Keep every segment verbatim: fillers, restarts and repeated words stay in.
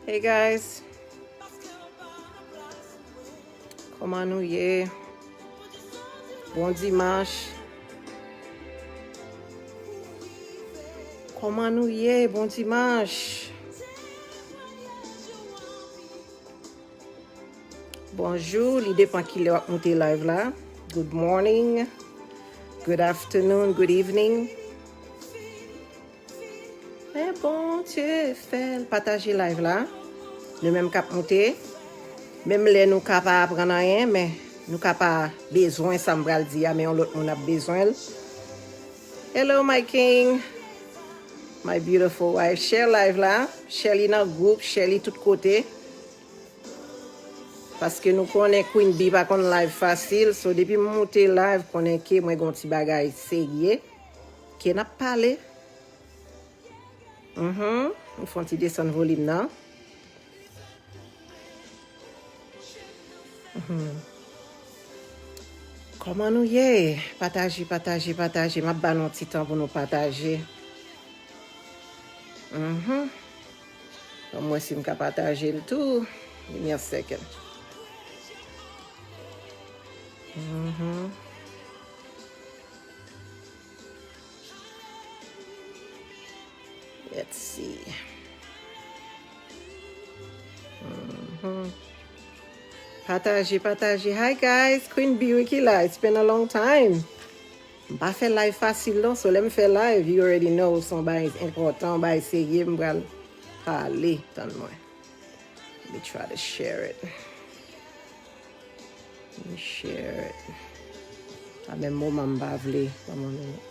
Hey guys, kòman nou ye? Bon dimanch. Kòman nou ye? Bon dimanch. Bonjou, li depan kilè w ap moute live la. Good morning, good afternoon, good evening. Men Bondye fè l. Pataje live la. Nou menm k ap moute. Menm lè nou ka pa aprann anyen, men nou ka pa bezwen sa m pral di a, men yon lòt moun ap bezwen l. Hello, my king, my beautiful wife. Share live la. Share li nan gwoup, share li tout kote. Paske nou konnen Queen Bee pa konn live fasil. So, depi m moute live, konnen ke mwen gon ti bagay serye ke n ap pale. Mhm. M fè yon ti desann volim nan. Mhm. Kòman nou ye? Pataje, pataje, pataje. M ap ba nou yon ti tan pou nou pataje. Mhm. Ban m wè si m ka pataje l tou. Give me a second. Mhm. Let's see. Mhm. Pataje, pataje. Hi guys, Queen Bee ki la. It's been a long time. M pa fè live fasil non, so lè m fè live, you already know, se yon bagay enpòtan, yon bagay serye, m pral pale, tann mwen. Let me try to share it. Let me share it. A menm moman m pa vle. Ban mwen yon minit.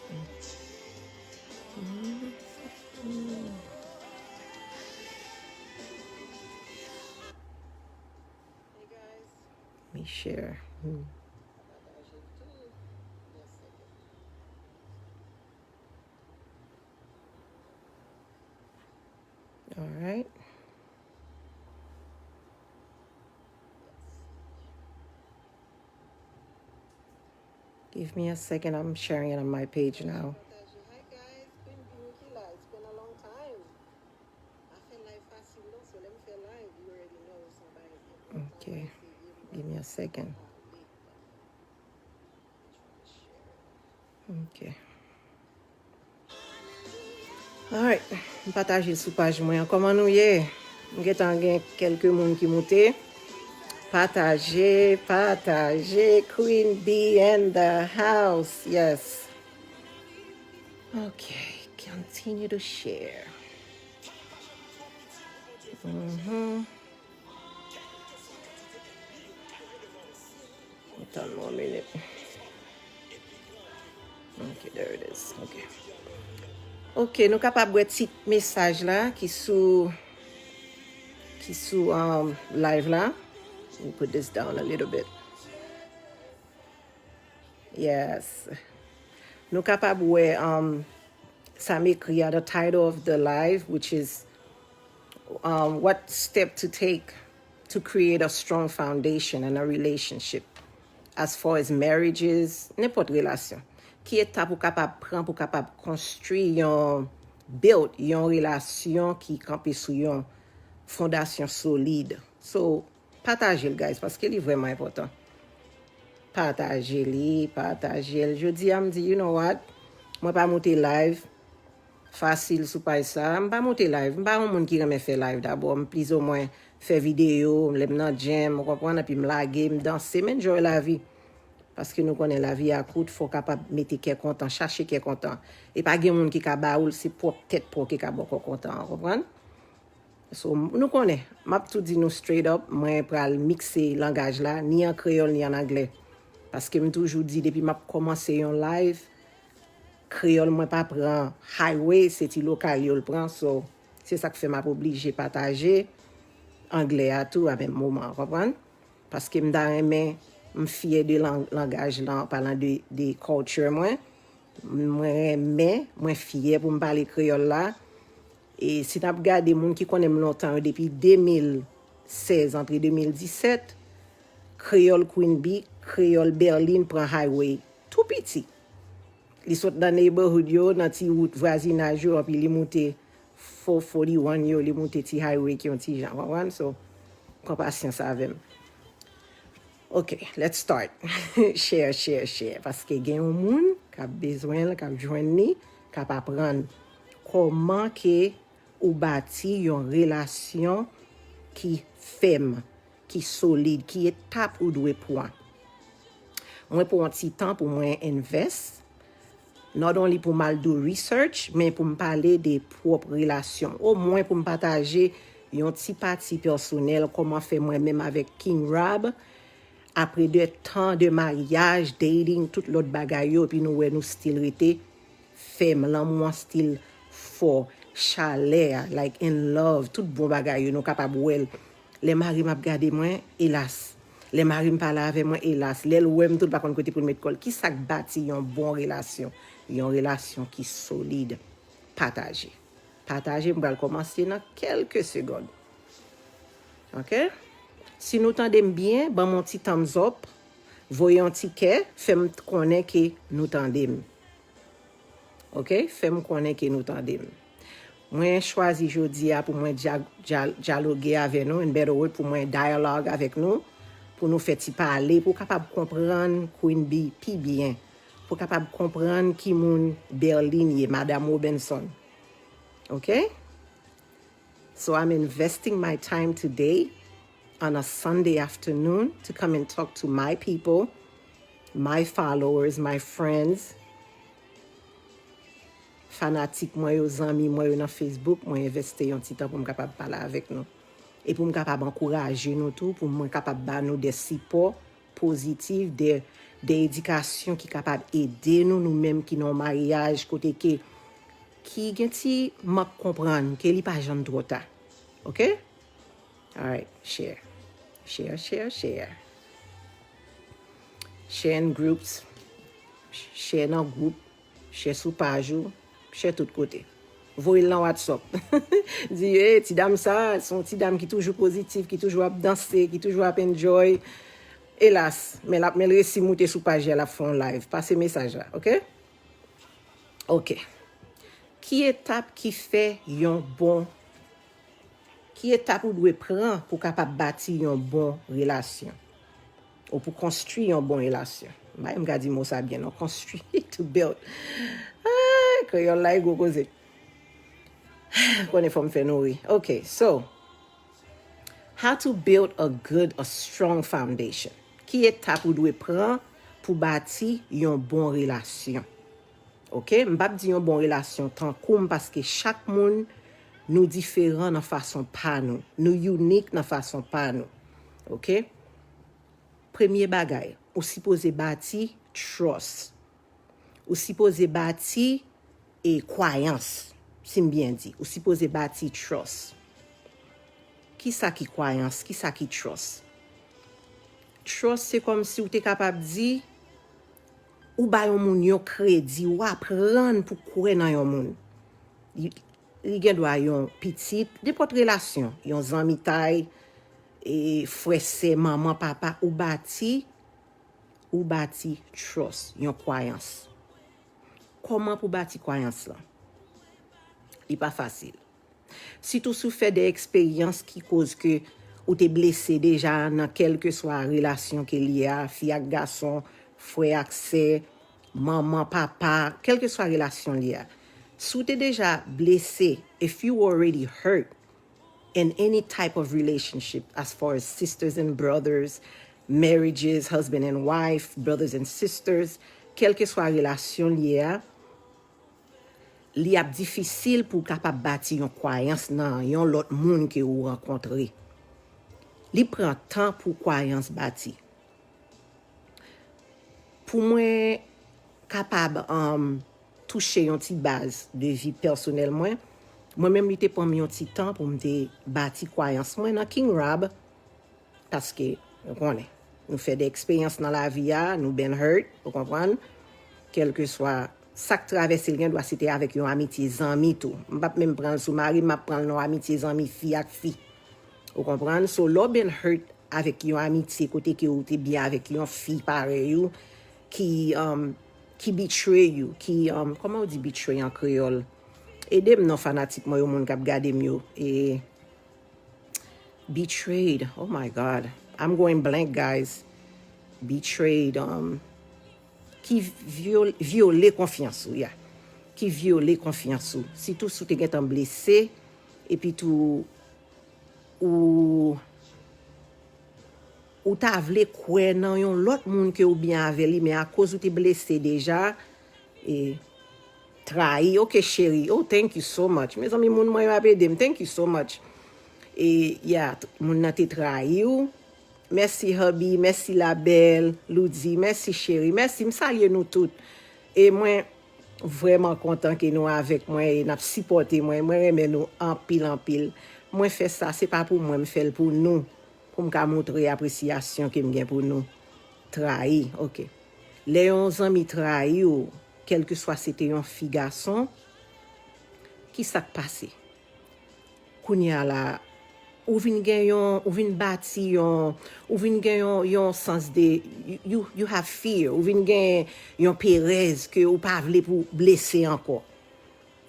Let me share. Hmm. All right. Give me a second. I'm sharing it on my page now. Okay. Give me a second. Okay. Alright, m pataje l sou paj mwen an. Kòman nou ye? M gentan gen kèlke moun ki moute. Pataje, pataje. Queen Bee in the house. Yes. Okay, continue to share. Mhm. Tann mwen yon minit. Ok, there it is. Ok. Ok, nou kapab wè tit mesaj la ki sou ki sou um, live la. Let me put this down a little bit. Yes. Nou kapab wè um, sa m ekri a, the title of the live, which is um, what step to take to create a strong foundation in a relationship, as far as marriages, nenpòt relasyon. Ki etap ou kapab pran pou kapab konstwi yon build, yon relasyon ki kanpe sou yon fondasyon solid. So, pataje l, guys, paske li vrèman enpòtan. Pataje li, pataje l. Jodi a, m di, you know what? Mwen pa moute live fasil sou paj sa. M pa moute live. M pa yon moun ki renmen fè live dabò. M plizoumwen fè videyo, lè m nan gym, ou konprann, epi m lage, m danse, m enjoy lavi. Paske nou konnen lavi a kout, fò w kapab mete kè kontan, chache kè kontan. E pa gen moun ki ka ba ou l, se pwòp tèt pa w ki ka ba w kè kontan an, konprann? So, nou konnen, m ap tou di nou straight up, mwen pral mikse langaj la, ni an kreyòl, ni an anglè. Paske m toujou di, depi m ap kòmanse yon live, kreyòl mwen pa pran highway, se ti lokal yo l pran. So, se sa k fè m ap oblije pataje anglè a tou a menm moman an, konprann? Paske m ta renmen, m fyè de lang, langaj lan, an palan de, de culture mwen. Mwen renmen, mwen fyè pou m pale kreyòl la. E si n ap gade moun ki konnen m lontan yo depi de mil sèz, antre de mil disèt, kreyòl Queen Bee, kreyòl Berlin pran highway tou piti. Li sot nan neighborhood yo, nan ti wout vwazinaj yo, epi li moute four forty-one yo, li moute ti high rake yon ti jan, konprann? So, pran pasyans avè m. Ok, let's start. Share, share, share. Paske gen yon moun k ap bezwen l, k ap jwenn li, k ap aprann kòman ke ou bati yon relasyon ki fèm, ki solid, ki etap ou dwe pran. Mwen pran yon ti tan pou mwen invest, not only pou m al do research, men pou m pale de pwòp relasyon. Omwen pou m pataje yon ti pati pèsonèl, kòman fè mwen menm avèk King Rob, apre de tan de maryaj, dating, tout lòt bagay yo, epi nou wè nou still rete fèm, lanmou an still fò, chalè a, like in love, tout bon bagay yo, nou kapab wè l. Lè mari m ap gade mwen, elas. Lè mari m pale avè mwen, elas. Lè l wè m tou, l pa konn kote pou l met kò l. Ki sa k bati yon bon relasyon? Yon relasyon ki solid. Pataje. Pataje, m pral kòmanse nan kèlke segonn. Ok? Si nou tande m byen, ban m yon ti thumbs up, voye yon ti kè, fè m konnen ke nou tande m. Ok? Fè m konnen ke nou tande m. Mwen chwazi jodi a pou mwen dia-, dia-, dyaloge avè nou, in better word, pou mwen dialogue avèk nou, pou nou fè ti pale, pou w kapab konprann Queen Bee pi byen, pou w kapab konprann ki moun Berline ye, Madam Robinson. Ok? So I'm investing my time today on a Sunday afternoon to come and talk to my people, my followers, my friends, fanatik mwen yo, zanmi mwen yo nan Facebook. Mwen envesti yon ti tan pou m kapab pale avèk nou. E pou m kapab ankouraje nou tou, pou mwen kapab ba nou de sipò pozitif, de, de edikasyon ki kapab ede nou, nou menm ki nan yon maryaj kote ke, ki gen ti mank konprann, ke li pa janm twò ta. Ok? Alright, share. Share, share, share. Share in groups. Share nan gwoup. Share sou paj ou. Share tout kote. Voye l nan WhatsApp. Di, "Hey, ti dam sa, se yon ti dam ki toujou pozitif, ki toujou ap danse, ki toujou ap enjoy." Elas, men l ap, men l resi moute sou paj la, l ap fè yon live. Pase mesaj la, ok? Ok. Ki etap ki fè yon bon, ki etap ou dwe pran pou kapab bati yon bon relasyon? Ou pou konstwi yon bon relasyon. M pa menm ka di mo sa byen, non, konstwi, to build. Ah, kreyòl la, e gwo koze. Konnen fò m fè nou ri. Ok, so, how to build a good, a strong foundation. Ki etap ou dwe pran pou bati yon bon relasyon? Ok, m p ap di yon bon relasyon tankou m, paske chak moun, nou diferan nan fason pa nou. Nou unique nan fason pa nou. Ok? Premye bagay, ou sipoze bati trust. Ou sipoze bati, e, kwayans, si m byen di. Ou sipoze bati trust. Kisa ki kwayans? Kisa ki trust? Trust se kòmsi w te kapab di, ou ba yon moun yon kredi, w aprann pou kwè nan yon moun. Li, li gen dwa yon pitit, nenpòt relasyon, yon zanmitay, e, frè, sè, manman, papa, ou bati, ou bati trust, yon kwayans. Kòman pou bati kwayans lan? Li pa fasil. Sitou si w fè de eksperyans ki koz ke ou te blese deja nan kèlkeswa relasyon ke l ye a, fi ak gason, frè ak sè, manman, papa, kèlkeswa relasyon l ye a. Si w te deja blese, if you already hurt in any type of relationship, as far as sisters and brothers, marriages, husband and wife, brothers and sisters, kèlkeswa relasyon l ye a, li ap difisil pou w kapab bati yon kwayans nan yon lòt moun ke ou rankontre. Li pran tan pou kwayans bati. Pou mwen kapab, um, touche yon ti baz de vi pèsonèl mwen, mwen menm li te pran m yon ti tan pou m te bati kwayans mwen nan King Rob, paske, ou konnen, nou fè de eksperyans nan lavi a, nou been hurt, ou konprann? Kèlkeswa sa k travèse l, gen dwa se te avèk yon amitye zanmi tou. M p ap menm pran l sou mari m, m ap pran l nan amitye zanmi fi ak fi. Ou konprann? So, lè w been hurt avèk yon amitye kote ke ou te byen avèk yon fi parèy ou, ki, um, ki betray you, ki, um, kòman yo di betray an kreyòl? Ede m non, fanatik mwen yo, moun k ap gade m yo. E betrayed. Oh my God. I'm going blank, guys. Betrayed. Um, ki vyol, vyole konfyans ou, ya. Ki vyole konfyans ou. Sitou si w te gentan blese, epi tou ou ou ta vle kwè nan yon lòt moun ke ou byen avè li, men akoz ou te blese deja, e trayi. Ok, cheri. Oh, thank you so much. Mezanmi, moun mwen yo ap ede m. Thank you so much. E, ya, t- moun nan te trayi w. Mèsi, hubby. Mèsi, labèl. Loudi, mèsi, cheri. Mèsi, m salye nou tout. E mwen vrèman kontan ke nou avèk mwen e n ap sipòte mwen. Mwen renmen nou anpil, anpil. Mwen fè sa, se pa pou mwen, m fè l pou nou. Pou m ka montre apresyasyon ke m gen pou nou. Trayi, ok. Lè yon zanmi trayi w, kèlkeswa se te yon fi, gason, ki sa k pase? Kounye a la, ou vin gen yon, ou vin bati yon, ou vin gen yon, yon sans de, you, you, you have fear, ou vin gen yon perèz ke ou pa vle pou blese ankò.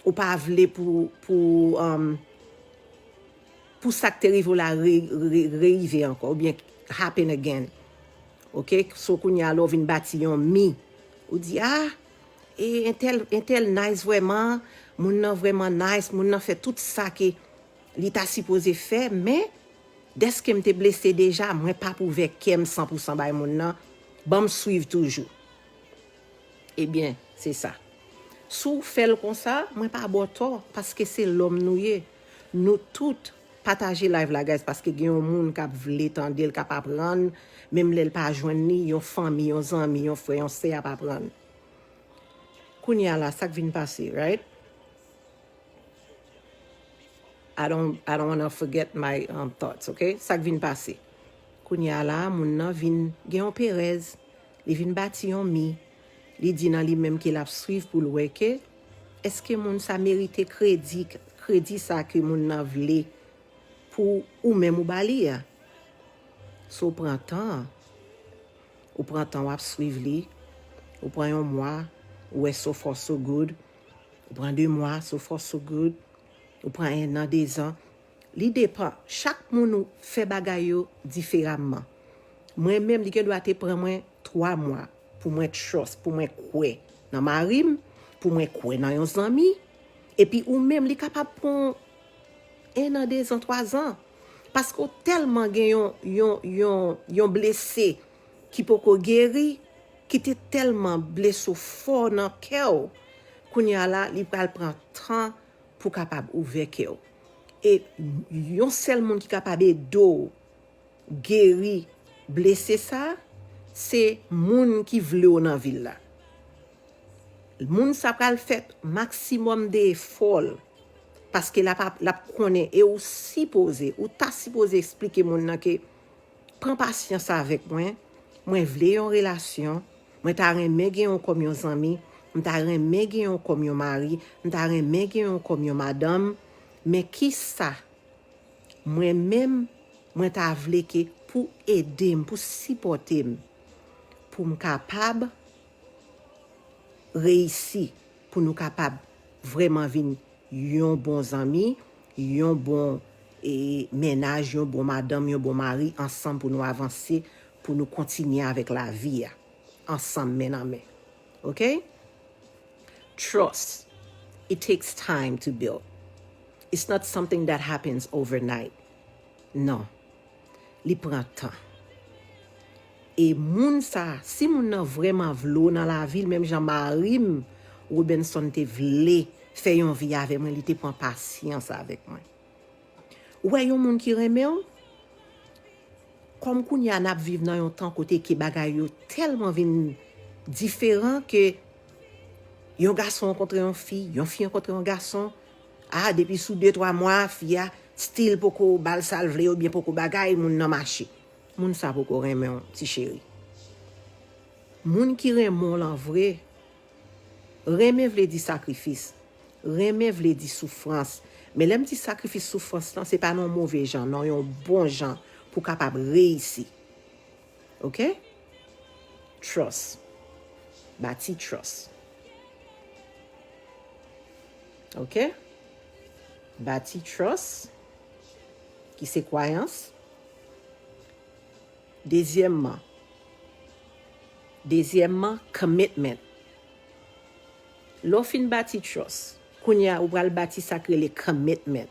Ou pa vle pou, pou, um, pou sa k te rive w la re, re, rerive ankò, oubyen happen again. Ok? So, kounye a la, ou vin bati yon mi. Ou di, ah, e entèl, entèl nice vrèman, moun nan vrèman nice, moun nan fè tout sa ke li ta sipoze fè, men dèske m te blese deja, mwen p ap ouvè kè m san pou san bay moun nan, ban m swiv toujou. Ebyen, se sa. Si w fè l konsa, mwen pa ba w tò, paske se lòm nou ye. Nou tout, pataje live la, guys, paske gen yon moun k ap vle tande l, k ap aprann, menm lè l pa jwenn li, yon fanmi, yon zanmi, yon frè, yon sè ap aprann. Kounye a la, sa k vin pase, right? I don't, I don't wanna forget my, um, thoughts, ok? Sa k vin pase. Kounye a la, moun nan vin gen yon perèz. Li vin bati yon mi. Li di nan li menm ke l ap swiv pou l wè ke èske moun sa merite kredi, kredi sa ke moun nan vle pou ou menm ou ba li a. So, pran tan. Ou pran tan w ap swiv li. Ou pran yon mwa, ou wè so far so good. Ou pran de mwa, so far so good. Ou pran en an, de zan. Li depan. Chak moun ou fè bagay yo diferaman. Mwen menm, li gen dwa te pran mwen twa mwa pou mwen trust, pou mwen kwè nan mari m, pou mwen kwè nan yon zanmi. Epi ou menm, li kapab pran en an, de zan, twa zan. Paske w tèlman gen yon, yon, yon, yon blese ki poko geri, ki te tèlman blese w fò nan kè w, kounye a la, li pral pran tan pou kapab ouvè kè w. E yon sèl moun ki kapab ede w geri blese sa, se moun ki vle w nan vi l la. Moun sa pral fè maksimòm de efò l, paske l ap, l ap konnen, e ou sipoze, ou ta sipoze eksplike moun nan ke pran pasyans avèk mwen, mwen vle yon relasyon, mwen ta renmen gen yon kòm yon zanmi, m ta renmen gen yon kòm yon mari, m ta renmen gen yon kòm yon madanm, men kisa mwen menm, mwen ta vle ke pou ede m, pou sipòte m, pou m kapab reyisi, pou nou kapab vrèman vin yon bon zanmi, yon bon, e, mennaj, yon bon madanm, yon bon mari, ansanm pou nou avanse, pou nou kontinye avèk lavi a, ansanm men nan men. Ok? Trust, it takes time to build. It's not something that happens overnight. Non. Li pran tan. E moun sa, si moun nan vrèman vle w nan lavi l, menm jan mari m, Robenson, te vle fè yon vi avè mwen, li te pran pasyans avèk mwen. Ou wè yon moun ki renmen w, kòm kounye a n ap viv nan yon tan kote ke bagay yo tèlman vin diferan ke yon gason rankontre yon fi, yon fi rankontre yon gason, a, depi sou de, twa mwa, fi a still poko ba l sa l vle oubyen poko bagay, moun nan mache. Moun sa poko renmen w, ti cheri. Moun ki renmen w lan vre, renmen vle di sakrifis. Renmen vle di soufrans. Men lè m di sakrifis, soufrans lan, se pa nan yon move jan, nan yon bon jan pou w kapab reyisi. Ok? Trust. Bati trust. Ok? Bati trust, ki se kwayans. Dezyèmman, dezyèmman, commitment. Lè w fin bati trust, kounye a ou pral bati sa k rele commitment.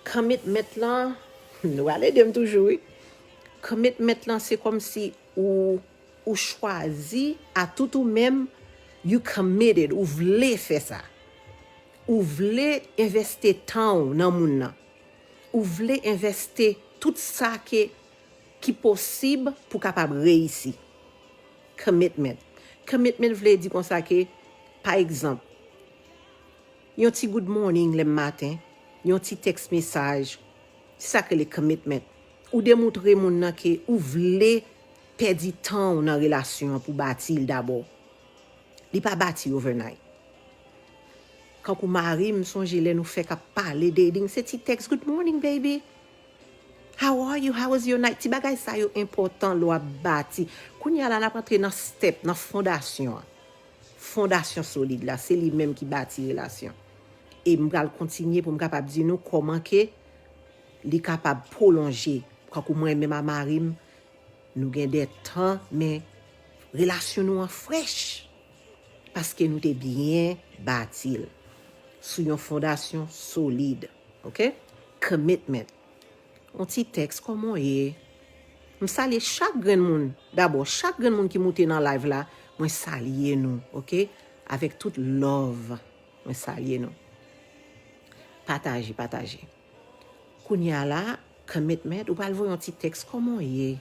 Commitment lan, nou pral ede m toujou, wi. Commitment lan, se kòmsi ou, ou chwazi a tout ou menm, you committed, ou vle fè sa. Ou vle envesti tan w nan moun nan. Ou vle envesti tout sa ke, ki posib pou kapab reyisi. Commitment. Commitment vle di konsa ke, pa egzanp, yon ti good morning lè maten, yon ti text mesaj, se sa k rele commitment. Ou demontre moun nan ke ou vle pèdi tan w nan relasyon an pou bati l dabò. Li pa bati overnight. Kankou mari, m sonje lè nou fèk ap pale dating, se ti text, "Good morning, baby. How are you? How was your night?" Ti bagay sa yo enpòtan lè w ap bati. Kounye a la, n ap antre nan step, nan fondasyon an. Fondasyon solid la, se li menm ki bati relasyon. E m pral kontinye pou m kapab di nou kòman ke li kapab pwolonje. Kankou mwen menm a mari m, nou gen de tan, men relasyon nou an frèch. Paske nou te byen bati l sou yon fondasyon solid. Ok? Commitment. Yon ti text, "Kòman w ye?" M salye chak grenn moun. Dabò, chak grenn moun ki moute nan live la, mwen salye nou, ok? Avèk tout love, mwen salye nou. Pataje, pataje. Kounye a la, commitment, ou pral voye yon ti text, "Kòman w ye?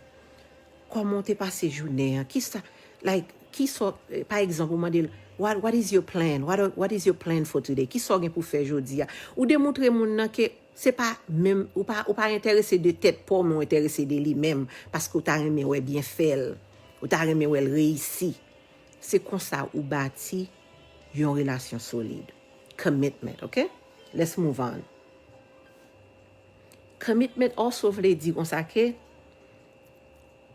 Kòman w te pase jounen an? Kisa, like, kisa, eh, pa egzanp, ou mande l, what, what is your plan? What, are- what is your plan for today? Kisa w gen pou fè jodi a?" Ou demontre moun nan ke se pa menm, ou pa, ou pa enterese de tèt pa w, men w enterese de li menm, paske w ta renmen wè byenfè l, ou ta renmen wè l reyisi. Se konsa ou bati yon relasyon solid. Commitment, ok? Let's move on. Commitment also vle di konsa ke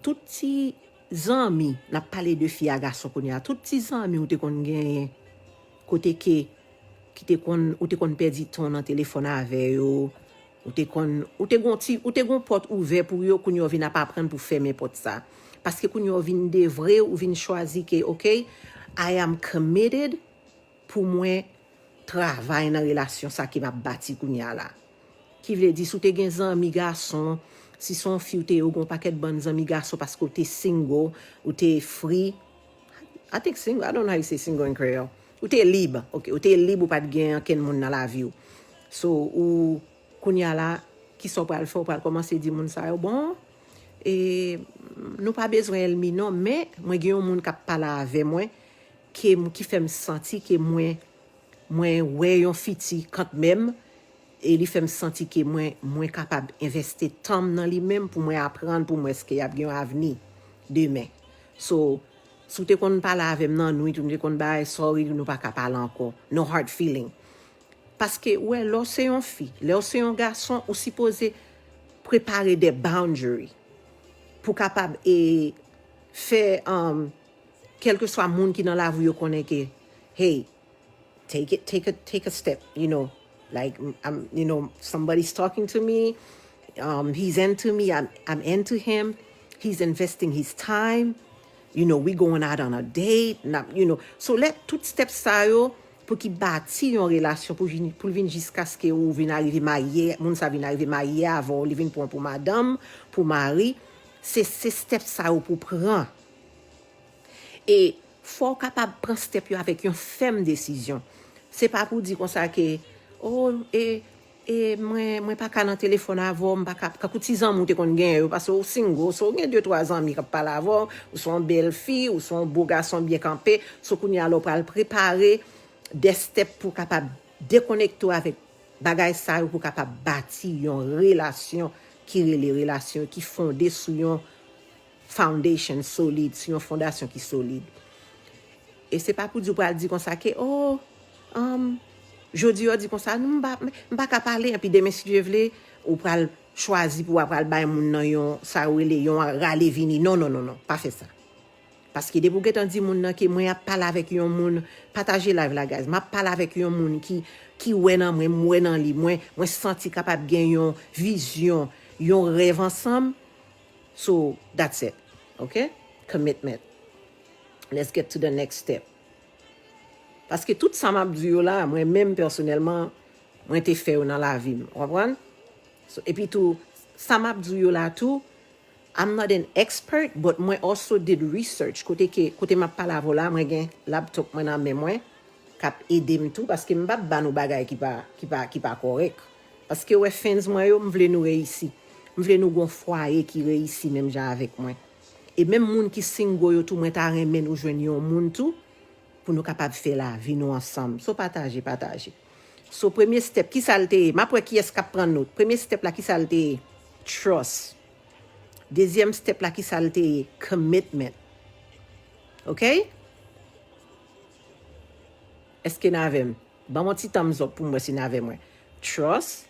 tout ti zanmi, n ap pale de fi a gason kounye a, tout ti zanmi ou te konn genyen, kote ke, ki te konn, ou te konn pèdi tan w nan telefòn avè yo, ou te konn, ou te gon ti, ou te gon pòt ouvè pou yo, kounye a w vin ap aprann pou fèmen pòt sa. Paske kounye a w vin devre, ou vin chwazi ke, ok, I am committed pou mwen travay nan relasyon sa ke m ap bati kounye a la. Ki vle di, si w te gen zanmi gason, si se yon fi w te ye, ou gen yon pakèt bann zanmi gason paske w te single, ou te free. I think single, I don't know how you say single in Creole. Ou te lib, ok, ou te lib, ou pa t gen ankenn moun nan lavi w. So, ou, kounye a la, kisa w pral fè? W pral kòmanse di moun sa yo, bon, e, nou pa bezwen ènmi non, men mwen gen yon moun k ap pale avè mwen, ke, ki fè m santi ke mwen, mwen wè yon fiti kantmenm, e li fè m santi ke mwen, mwen kapab envesti tan m nan li menm pou mwen aprann, pou m wè èske y ap gen yon avni demen. So, si w te konn pale avè m nan nwit, ou te konn bay, sorry, nou pa ka pale ankò. No hard feeling. Paske, ou wè, lè w se yon fi, lè w se yon gason, ou sipoze prepare de boundary pou kapab, e, fè, um, kèlkeswa moun ki nan lavi w yo konnen ke, hey, take it, take a, take a step, you know, like, I'm, you know, somebody's talking to me, um, he's into me, I'm, I'm into him, he's investing his time, you know, we going out on a date, n ap, you know, so let tout step sa yo pou ki bati yon relasyon pou vin, pou l vin jiskaske ou vin arive marye, moun sa vin arive marye avè w, li vin pran w pou madanm, pou mari, se, se step sa yo pou pran. E fò w kapab pran step yo avèk yon fèm desizyon. Se pa pou di konsa ke, oh, e, e mwen, mwen pa ka nan telefòn avè w, m pa ka, kankou ti zanmi w te konn genyen yo, paske w single, so w gen de twa zanmi k ap pale avè w, ou se yon bèl fi, ou se yon bo gason byen kanpe, so kounye a la w pral prepare de step pou w kapab dekonekte w avèk bagay sa yo pou w kapab bati yon relasyon ki rele relasyon, ki fonde sou yon foundation solid, sou yon fondasyon ki solid. E se pa pou di w pral di konsa ke, oh, um, jodi a w di konsa, non, m pa, m pa ka pale, epi demen, si Dye vle, ou pral chwazi pou w pral bay moun nan yon, sa yo rele yon rale vini. Non, non, non, non, pa fè sa. Paske depi w gentan di moun nan ke mwen ap pale avèk yon moun, pataje live la, guys. M ap pale avèk yon moun ki, ki wè nan mwen, m wè nan li, mwen, mwen santi kapab gen yon vizyon, yon rèv ansanm. So, that's it. Ok? Commitment. Let's get to the next step. Paske tout sa m ap di yo la, mwen menm pèsonèlman, mwen te fè yo nan lavi m. Ou konprann? So, epi tou, sa m ap di yo la tou, I'm not an expert, but mwen also did research. Kote ke, kote m ap pale avè w la, mwen gen laptop mwen nan men mwen, k ap ede m tou, paske m p ap ba nou bagay ki pa, ki pa, ki pa kòrèk. Paske wè fans mwen yo, m vle nou reyisi. M vle nou gon fwaye ki reyisi menm jan avèk mwen. E menm moun ki single yo tou, mwen ta renmen nou jwenn yon moun tou, pou nou kapab fè lavi nou ansanm. So pataje, pataje. So premye step, kisa l te ye? M ap wè kiyès k ap pran not. Premye step la, kisa l te ye? Trust. Dezyèm step la, kisa l te ye? Commitment. Ok? Èske n avè m? Ban m yon ti thumbs up pou m wè si n avè mwen. Trust,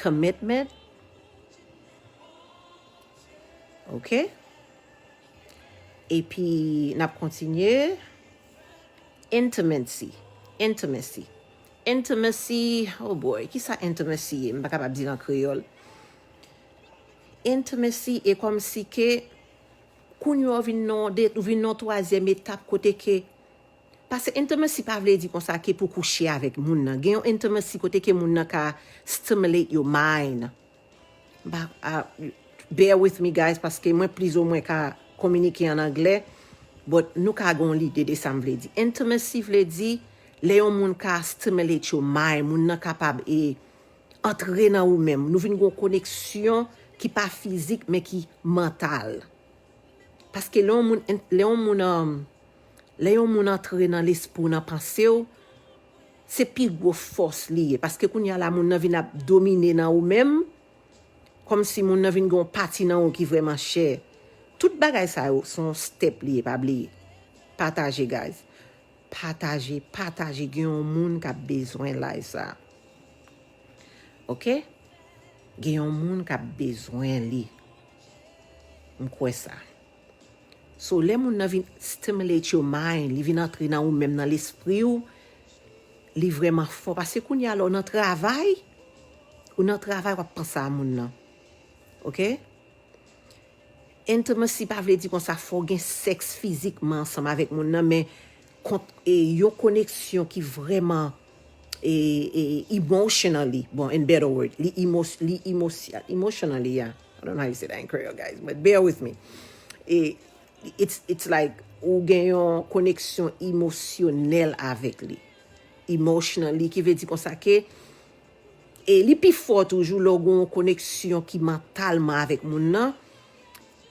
commitment. Ok? Epi, n ap kontinye. Intimacy. Intimacy. Intimacy, oh boy, kisa intimacy ye? M pa kapab di l an kreyòl. Intimacy e kòmsi ke kounye a w vin nan yon de, ou vin nan yon twazyèm etap kote ke Paske intimacy pa vle di konsa ke pou kouche avèk moun nan. Gen yon intimacy kote ke moun nan ka stimulate your mind. Ba, a, bear with me, guys, paske mwen plizoumwen ka kominike an anglè, but nou ka gen yon lide de sa m vle di. Intimacy vle di lè yon moun ka stimulate your mind, moun nan kapab e antre nan ou menm. Nou vin gen yon koneksyon ki pa fizik, men ki mantal. Paske lè yon moun, lè yon moun, um, lè yon moun antre nan lespri w, nan panse w, se pi gwo fòs li ye. Paske kounye a la, moun nan vin ap domine nan ou menm, kòmsi moun nan vin gen yon pati nan ou ki vrèman chè. Tout bagay sa yo, se yon step li ye, pa bliye. Pataje, guys. Pataje, pataje, gen yon moun k ap bezwen live sa. Ok? Gen yon moun k ap bezwen li. M kwè sa. So, lè moun nan vin stimulate your mind, li vin antre nan ou menm, nan lespri w, li vrèman fò. Paske kounye a la, ou nan travay, ou nan travay, w ap panse a moun nan. Ok? Intimacy pa vle di konsa fò w gen sèks fizikman ansanm avèk moun nan, men kont, e, yon koneksyon ki vrèman, e, e, emotionally, bon, in better word, li emos-, li emosy-, emotionally, yeah. I don't know how you say that in Creole, guys, but bear with me. E, it's, it's like, ou gen yon koneksyon emosyonèl avèk li. Emotionally, ki vle di konsa ke, e li pi fò toujou lè w gen yon koneksyon ki mantalman avèk moun nan,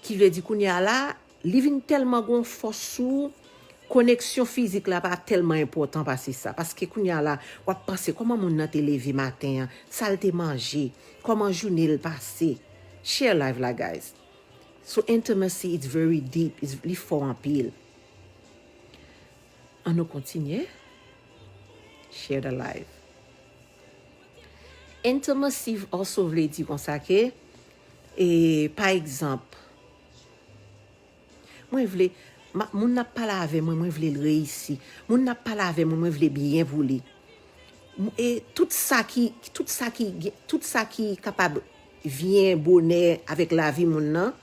ki vle di kounye a la, li vin tèlman gen yon fòs sou ou, koneksyon fizik la pa tèlman enpòtan pase sa. Paske kounye a la, w ap panse kòman moun nan te leve maten an, sa l te manje, kòman jounen l pase. Share live la, guys. So intimacy, it's very deep, it's, li fò anpil. Ann nou kontinye. Share the live. Intimacy also vle di konsa ke, e, pa egzanp, mwen vle, ma, moun nan ap pale avè mwen, mwen vle l reyisi. Moun nan ap pale avè mwen, mwen vle byen pou li. M-, e tout sa ki, tout sa ki, tout sa ki kapab vyen bonè avèk lavi moun nan,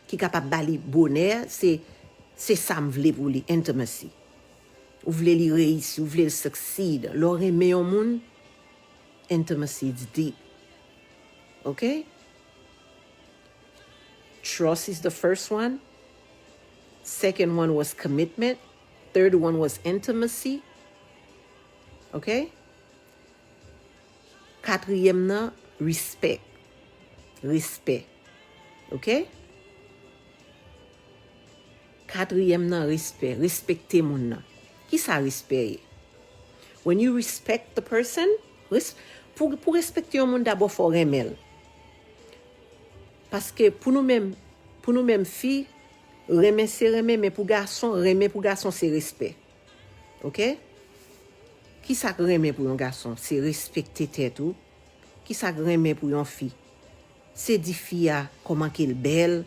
ki kapab ba li bonè, se, se sa m vle pou li, intimacy. Ou vle li reyisi, ou vle l succeed. Lè w renmen yon moun, intimacy is deep. Ok? Trust is the first one. Second one was commitment. Third one was intimacy. Ok? Katriyèm nan, respect. Respè. Ok? Katriyèm nan, respè. Respekte moun nan. Kisa respè ye? When you respect the person, res-, pou, pou respekte yon moun, dabò fò w renmen l. Paske pou nou menm, pou nou menm fi, renmen se renmen, men pou gason, renmen pou gason se respè. Ok? Kisa k renmen pou yon gason? Se respekte tèt ou. Kisa k renmen pou yon fi? Se di fi a kòman ke l bèl,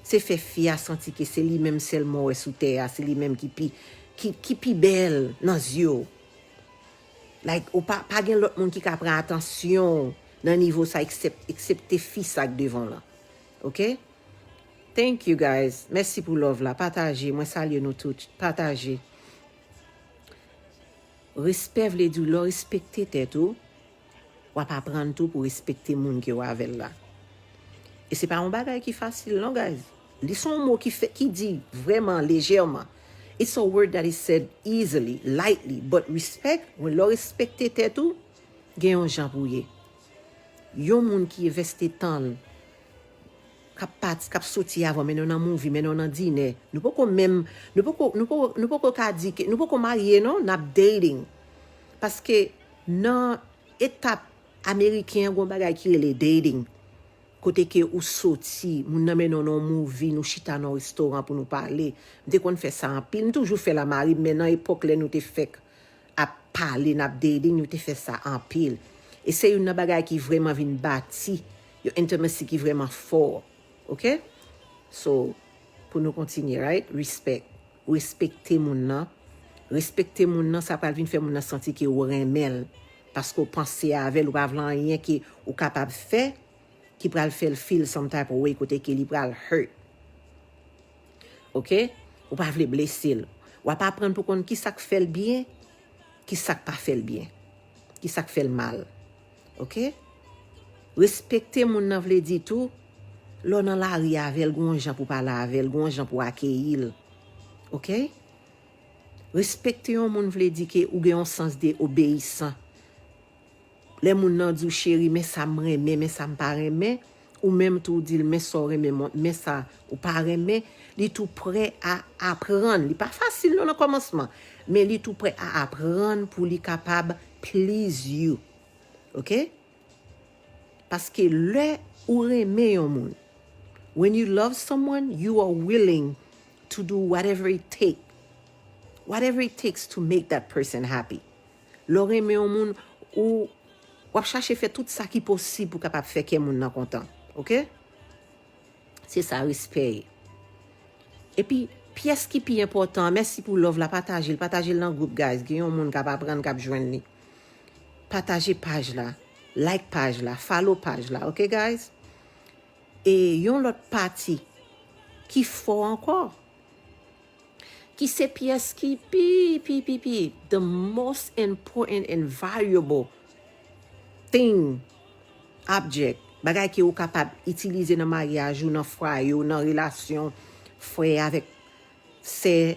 Se fè fi a santi ke se li menm sèlman w wè sou tè a, se li menm ki pi, ki, ki pi bèl nan zye w. Like, ou pa, pa gen lòt moun ki ka pran atansyon w nan nivo sa, eksèp-, eksepte fi sa k devan w lan. Ok? Thank you, guys. Mèsi pou love la. Pataje. Mwen salye nou tout. Pataje. Respè vle di lè w respekte tèt ou, w ap aprann tou pou respekte moun ke w avè l la. E se pa yon bagay ki fasil, non, guys. Li se yon mo ki fè, ki di vrèman lejèman. It's a word that is said easily, lightly, but respect, when lè w respekte tèt ou, gen yon jan pou w ye. Yon moun ki envesti tan l, k ap pati, k ap soti avè w, mennen w nan movie, mennen w nan dinè. Nou poko menm, nou poko, nou poko, nou poko ka di ke, nou poko marye, non, n ap dating. Paske nan etap ameriken an, gen yon bagay ki rele dating. Kote ke ou soti, moun nan mennen w nan yon movie, nou chita nan yon restoran pou nou pale. M te konn fè sa anpil, m toujou fè l a mari m, men nan epòk lè nou te fèk ap pale, n ap dating, nou te fè sa anpil. E se youn nan bagay ki vrèman vin bati yon intimacy ki vrèman fò. Ok? So, pou nou kontinye, right? Respect. Ou respekte moun nan. Respekte moun nan, sa pral vin fè moun nan santi ke ou renmen l. Paske ou panse avè l, ou pa vle anyen ke ou kapab fè ki pral fè l feel some type of way kote ke li pral hurt. Ok? Ou pa vle blese l. W ap aprann pou konn ki sa k fè l byen, ki sa k pa fè l byen, ki sa k fè l mal. Ok? Respekte moun nan vle di tou, lè w nan lari avè l, gen yon jan pou pale avè l, gen yon jan pou akeyi l. Ok? Respekte yon moun vle di ke ou gen yon sans de obeyisan. Lè moun nan di w, "Cheri, men sa m renmen, men sa m pa renmen," ou menm tou w di l, "Men sa w renmen, men sa ou pa renmen," li tou prè a aprann. Li pa fasil non nan kòmansman, men li tou prè a aprann pou li kapab please you. Ok? Paske lè ou renmen yon moun, when you love someone, you are willing to do whatever it take, whatever it takes to make that person happy. Lè w renmen yon moun, ou w ap chache fè tout sa ki posib pou kapab fè kè moun nan kontan. Ok? Se sa, respè ye. Epi, pyès ki pi enpòtan, mèsi pou love la, pataje l, pataje l nan gwoup, guys. Gen yon moun k ap aprann, k ap jwenn li. Pataje paj la, like paj la, follow paj la, ok, guys? E yon lòt pati ki fò ankò, ki se pyès ki pi, pi, pi, pi, the most important and valuable thing, object, bagay ke ou kapab itilize nan maryaj ou, nan fwaye w, nan relasyon frè avèk sè,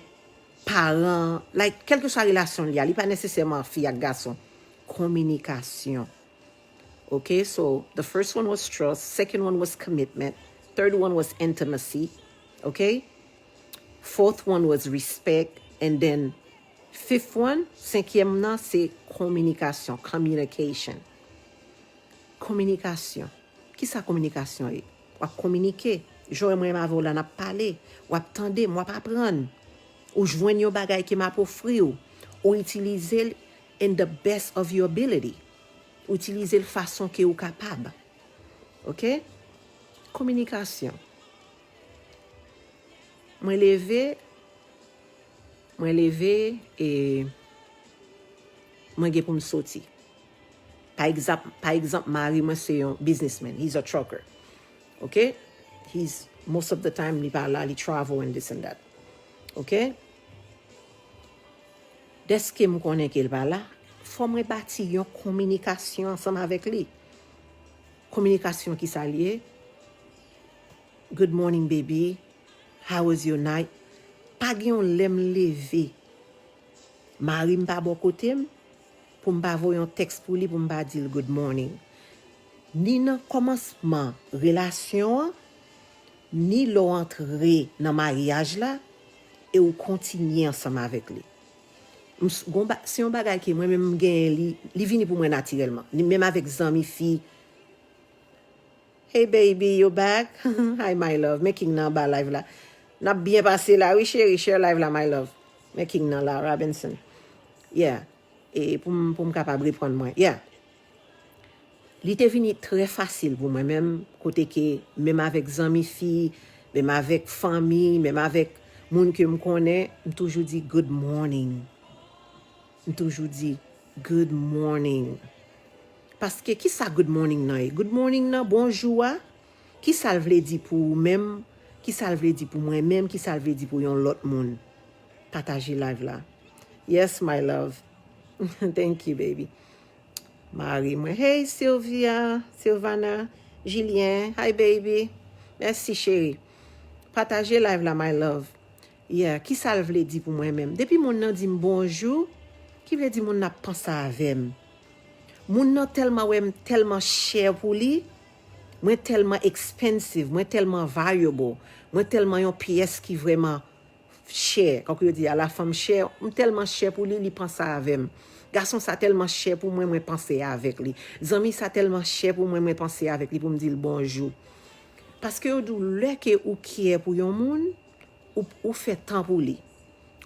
paran, like, kèlkeswa relasyon li a, li pa nesesèman fi ak gason. Kominikasyon. Ok, so the first one was trust, second one was commitment, third one was intimacy. Ok? Fourth one was respect, and then fifth one, senkyèm nan, se kominikasyon, communication. Kominikasyon. Kisa kominikasyon ye? W ap kominike. Jan w wè mwen menm avè w la, n ap pale. W ap tande m, w ap aprann. Ou jwenn yon bagay ke m ap ofri w. Ou itilize l in the best of your ability. Ou itilize l fason ke ou kapab. Ok? Kominikasyon. Mwen leve, mwen leve e mwen gen pou m soti. Pa egzanp, pa egzanp, mari mwen se yon businessman. He's a trucker. Ok? He's, most of the time, li pa la, li travel and this and that. Ok? Dèske m konnen ke l pa la, fò mwen bati yon kominikasyon ansanm avèk li. Kominikasyon ki sa l ye? Good morning, baby. How was your night? Pa gen yon lè m leve, mari m pa bò kote m, pou m pa voye yon tèks pou li, pou m pa di l good morning. Ni nan kòmansman relasyon an, ni lè w antre nan maryaj la, e w kontinye ansanm avèk li. M s-, gon ba-, se yon bagay ke mwen menm m genyen li, li vini pou mwen natirèlman. Li menm avèk zanmi fi, Hey baby, you back? Hi my love. Men King nan anba live la. N ap byen pase la wi cheri, share live la my love. Men King nan la, Robinson. Yeah. E pou m, pou m kapab reprann mwen. Yeah. Li te vini trè fasil pou mwen menm, kote ke menm avèk zanmi fi, menm avèk fanmi, menm avèk moun ke m konnen, m toujou di good morning. M toujou di good morning. Paske ki sa good morning nan ye? Good morning nan, bonjou a, ki sa l vle di pou ou menm? Ki sa l vle di pou mwen menm? Ki sa l vle di pou yon lòt moun? Pataje live la. Yes, my love. Thank you, baby. Mari mwen. Hey, Sylvia, Silvana, Julien. Hi, baby. Mèsi, cheri. Pataje live la, my love. Yeah, ki sa l vle di pou mwen menm? Depi moun nan di m bonjou, ki vle di moun nan ap panse avè m. Moun nan tèlman wè m tèlman chè pou li, mwen tèlman expensive, mwen tèlman valuable, mwen tèlman yon pyès ki vrèman chè, kankou yo di a la fanm chè, m tèlman chè pou li, li panse avè m. Gason sa tèlman chè pou mwen, mwen panse avèk li. Zanmi sa tèlman chè pou mwen, mwen panse avèk li pou m di l bonjou. Paske yo di w lè ke ou kyè pou yon moun, ou, ou fè tan pou li.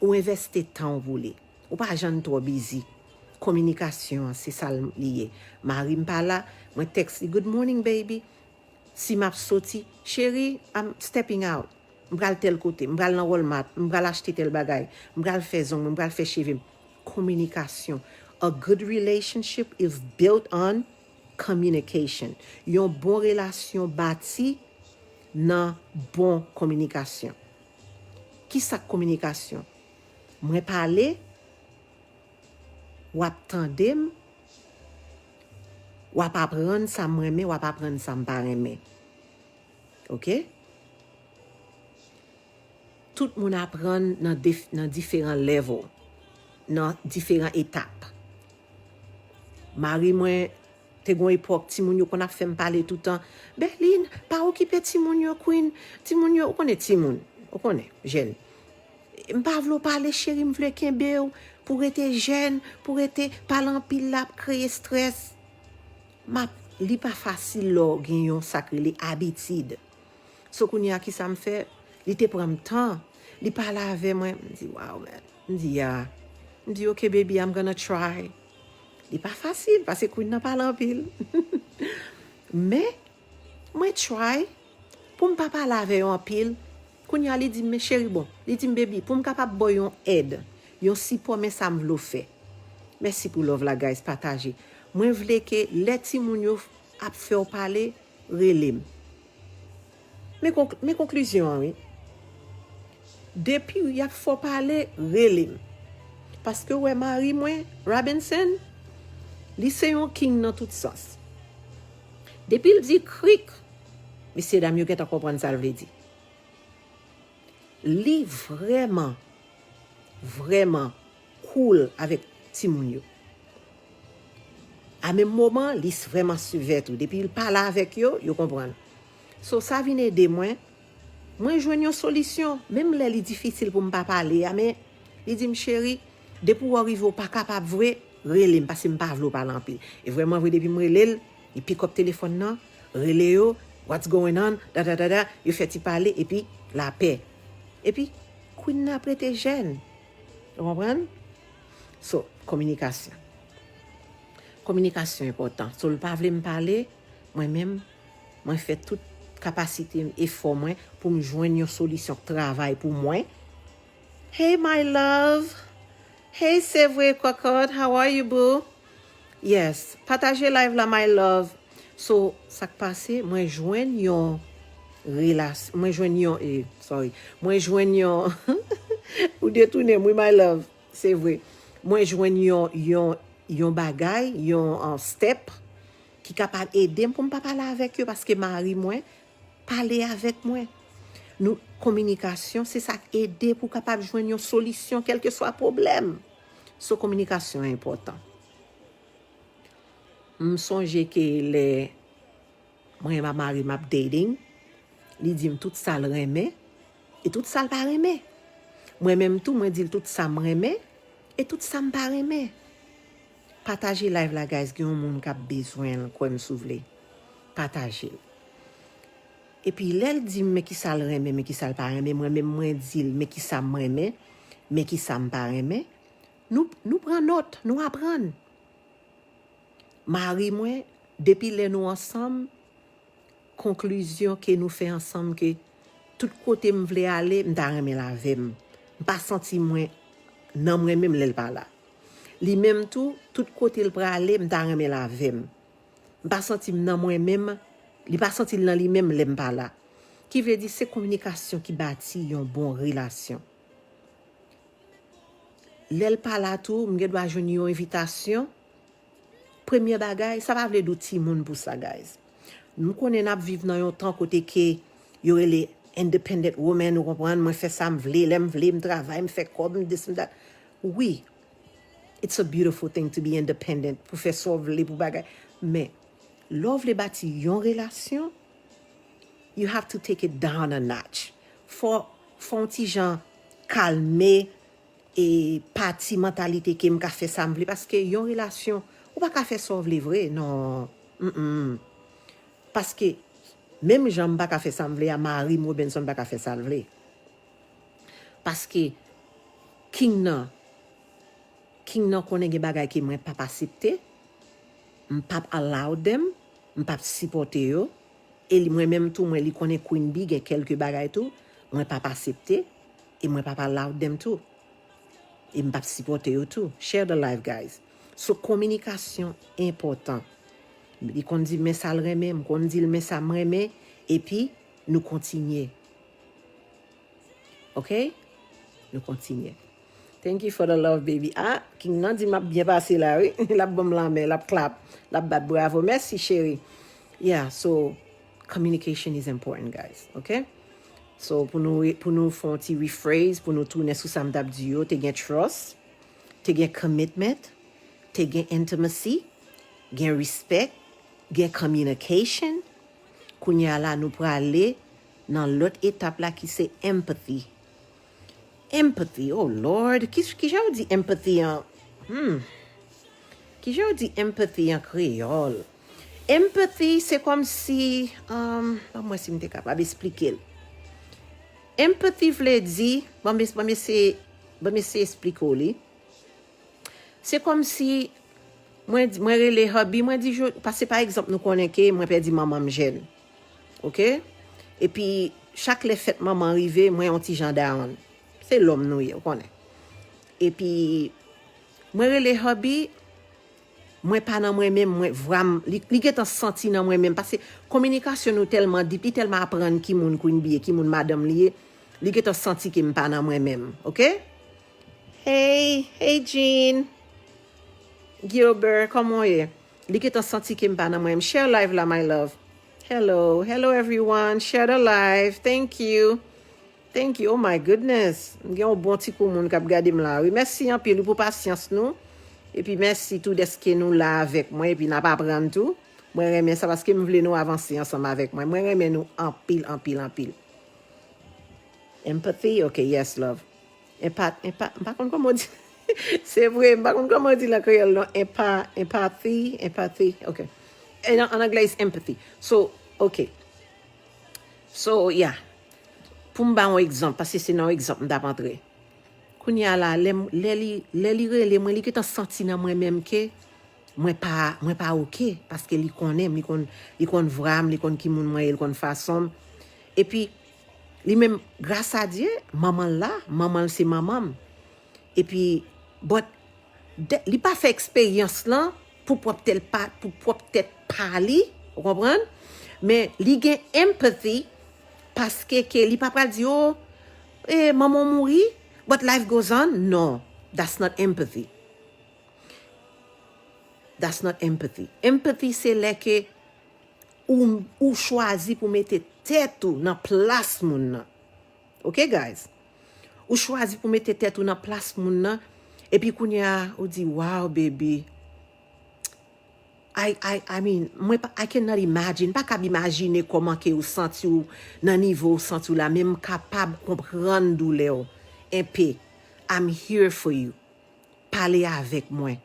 Ou envèsti tan w pou li. Ou pa janm twò bizi. Kominikasyon an, se sa l ye. Mari m pa la, mwen tèks li, good morning, baby. Si m ap soti, cheri, I'm stepping out. M pral tèl kote, m pral nan Walmart, m pral achte tèl bagay, m pral fè zong mwen, m pral fè cheve m. Kominikasyon. A good relationship is built on communication. Yon bon relasyon bati nan bon kominikasyon. Ki sa k kominikasyon? Mwen pale, w ap tande m, w ap aprann sa m renmen, w ap aprann sa m pa renmen. Oke? Tout moun aprann nan dif-, nan diferan level, nan diferan etap. Mari mwen te gon epòk, timoun yo konn ap fè m pale toutan. Berline, pa okipe timoun yo, Queen. Timoun yo, ou konnen timoun, ou konnen, jèn. M pa vle w pale, cheri, m vle kenbe w pou rete jèn, pou rete pale anpil la ap kreye strès. M ap, li pa fasil lè w gen yon sa k rele abitid. So, kounye a, ki sa m fè? Li te pran m tan. Li pale avè mwen. M di, wow, man. M di, yeah. M di, ok, baby, I'm gonna try. Li pa fasil, paske Queen nan pale anpil. Men, mwen try pou m pa pale avè yo anpil. Kounye a, li di m, men cheri, bon. Li di m, baby, pou m kapab ba w yon èd, yon sipò, men sa m vle w fè. Mèsi pou love la, guys, pataje. Mwen vle ke lè timoun yo ap fè w pale, rele m. Men konk-, men konklizyon an, wi. Depi y ap fè w pale, rele m. Paske w wè mari mwen, Robinson, li se yon king nan tout sans. Depi l di krik, mesye dam yo gentan konprann sa l vle di. Li vrèman, vrèman cool avèk timoun yo. A menm moman, li s-, vrèman sivè tou. Depi l pale avèk yo, yo konprann. So, sa vin ede mwen. Mwen jwenn yon solisyon, menm lè li difisil pou m pa pale a, men li di m, cheri, depi w rive w pa kapab vre, rele m, paske m pa vle w pale anpil. E vrèman vre, depi m rele l, li pick up telefòn nan, rele yo, what's going on, da, da, da, da, yo fè ti pale, epi lapè. Epi, Queen nan ap rete jèn. Ou konprann? So, kominikasyon. Kominikasyon enpòtan. So, l pa vle m pale, mwen menm, mwen fè tout kapasite m, efò mwen, pou m jwenn yon solisyon k travay pou mwen. Hey, my love. Hey, Sevre Kokot, how are you, boo? Yes, pataje live la, my love. So, sa k pase, mwen jwenn yon relas-, mwen jwenn yon, eh, sorry, mwen jwenn yon, ou detounen m, wi, my love, se vre. Mwen jwenn yon, yon, yon bagay, yon, uh, step ki kapab ede m pou m pa pale avèk yo, paske mari mwen pale avèk mwen. Nou, kominikasyon, se sa k ede pou w kapab jwenn yon solisyon, kèlkeswa pwoblèm. So, kominikasyon enpòtan. M sonje ke lè mwen ak mari m ap dating, li di m tout sa l renmen e tout sa l pa renmen. Mwen menm tou, mwen di l tout sa m renmen e tout sa m pa renmen. Pataje live la, guys, gen yon moun k ap bezwen l, kwè m si w vle. Pataje l. Epi lè l di m men ki sa l renmen, men ki sa l pa renmen, mwen menm mwen di l men ki sa m renmen, men ki sa m pa renmen. Nou, nou pran nòt, nou aprann. Mari mwen, depi lè nou ansanm, konklizyon ke nou fè ansanm ke tout kote m vle ale, m ta renmen l avè m. M pa santi mwen nan mwen menm lè l pa la. Li menm tou, tout kote l prale, m ta renmen l avè m. M pa santi m nan mwen menm, li pa santi l nan li menm lè m pa la. Ki vle di se kominikasyon ki bati yon bon relasyon. Lè l pa la tou, m gen dwa jwenn yon envitasyon. Premye bagay, sa pa vle di w timoun pou sa, guys. Nou konnen n ap viv nan yon tan kote ke yo rele independent woman, ou konprann, mwen fè sa m vle, lè m vle, m travay, m fè kòb, m this, m that. Wi, it's a beautiful thing to be independent, pou fè sa w vle, pou bagay. Men, lè w vle bati yon relasyon, you have to take it down a notch. Fò, fò w ti jan kalme e pati mantalite ke m ka fè sa m vle, paske yon relasyon, ou pa ka fè sa w vle vre, non. Mm-mm. Paske, menm jan m pa ka fè sa m vle a, mari m Robinson pa ka fè sa l vle. Paske, king nan, king nan konnen gen bagay ke mwen p ap aksepte, m p ap allow them, m p ap sipòte yo, e li, mwen menm tou, mwen, li konnen Queen Bee gen kèlke bagay tou, mwen p ap aksepte, e mwen p ap allow them tou. E m p ap sipòte yo tou. Share the live, guys. So, kominikasyon enpòtan. Li konn di m men sa l renmen, m konn di l men sa m renmen, epi nou kontinye. Ok? Nou kontinye. Thank you for the love, baby. Ah, King nan di m ap byen pase la, wi. L ap ban m lanmen, l ap clap, l ap bat bravo. Mèsi, cheri. Yeah, so, communication is important, guys. Ok? So, pou nou, pou nou fè yon ti rephrase, pou nou tounen sou sa m t ap di yo, te gen trust, te gen commitment, te gen intimacy, gen respect, gen communication. Kounye a la, nou prale nan lòt etap la ki se empathy. Empathy, oh Lord, ki, kijan yo di empathy an? Hmm. Kijan yo di empathy an kreyòl? Empathy, se kòmsi, um, ban m wè si m te kapab esplike l. Empathy vle di, ban m es-, ban m eseye, ban m eseye esplike w li. Se kòmsi mwen, mwen rele hubby, mwen di, jo-, paske pa egzanp, nou konnen ke mwen pèdi manman m jèn. Ok? Epi, chak lè fèt manman rive, mwen yon ti jan down. Se lòm nou ye, ou konnen. Epi, mwen rele hubby, mwen pa nan mwen menm, mwen vrèman, li, li gentan santi nan mwen menm. Paske kominikasyon nou tèlman deep, li tèlman aprann ki moun Queen Bee ye, ki moun madanm li ye, li gentan santi ke m pa nan mwen menm. Ok? Hey, hey Jean. Gilbert, kòman w ye? Li gentan santi ke m pa nan mwen. Share live la, my love. Hello, hello everyone. Share the live. Thank you. Thank you. Oh my goodness. M gen yon bon ti kou moun k ap gade m la. Wi, mèsi anpil pou pasyans nou. Epi mèsi tou dèske nou la avèk mwen. Epi n ap aprann tou. Mwen renmen sa paske m vle nou avanse ansanm avèk mwen. Mwen renmen nou anpil, anpil, anpil. Empathy? Ok, yes, love. Empath, empath, m pa konn kòman w di. Se vre, m pa konn kòman w di l an kreyòl, non. Empa-, empathy, empathy, ok. And an anglè, it's empathy. So, ok. So, yeah. Pou m ba yon egzanp, paske se nan yon egzanp m t ap antre. Kounye a la, lè m, lè li, lè li rele mwen, li gentan santi nan mwen menm ke mwen pa, mwen pa ok, paske li konnen m, li konn, li konn vwa m, li konn ki moun mwen ye, li konn fason m. Epi, li menm, gras a Dye, manman l la, manman l se manman m. Epi, but, de, li pa fè eksperyans lan pou pwòp tèt pa, pou pwòp tèt pa li, ou konprann? Men li gen empathy, paske ke li pa pral di, "Oh, eh, manman w mouri, but life goes on." Non, that's not empathy. That's not empathy. Empathy se lè ke ou, ou chwazi pou mete tèt ou nan plas moun nan. Ok, guys? Ou chwazi pou mete tèt ou nan plas moun nan. Epi kounye a, ou di, "Wow, baby." I, I, I mean, mwen pa, I cannot imagine, pa kab imajine kòman ke ou santi w nan nivo ou santi w la, men m kapab konprann doulè w enpe. I'm here for you. Pale avèk mwen.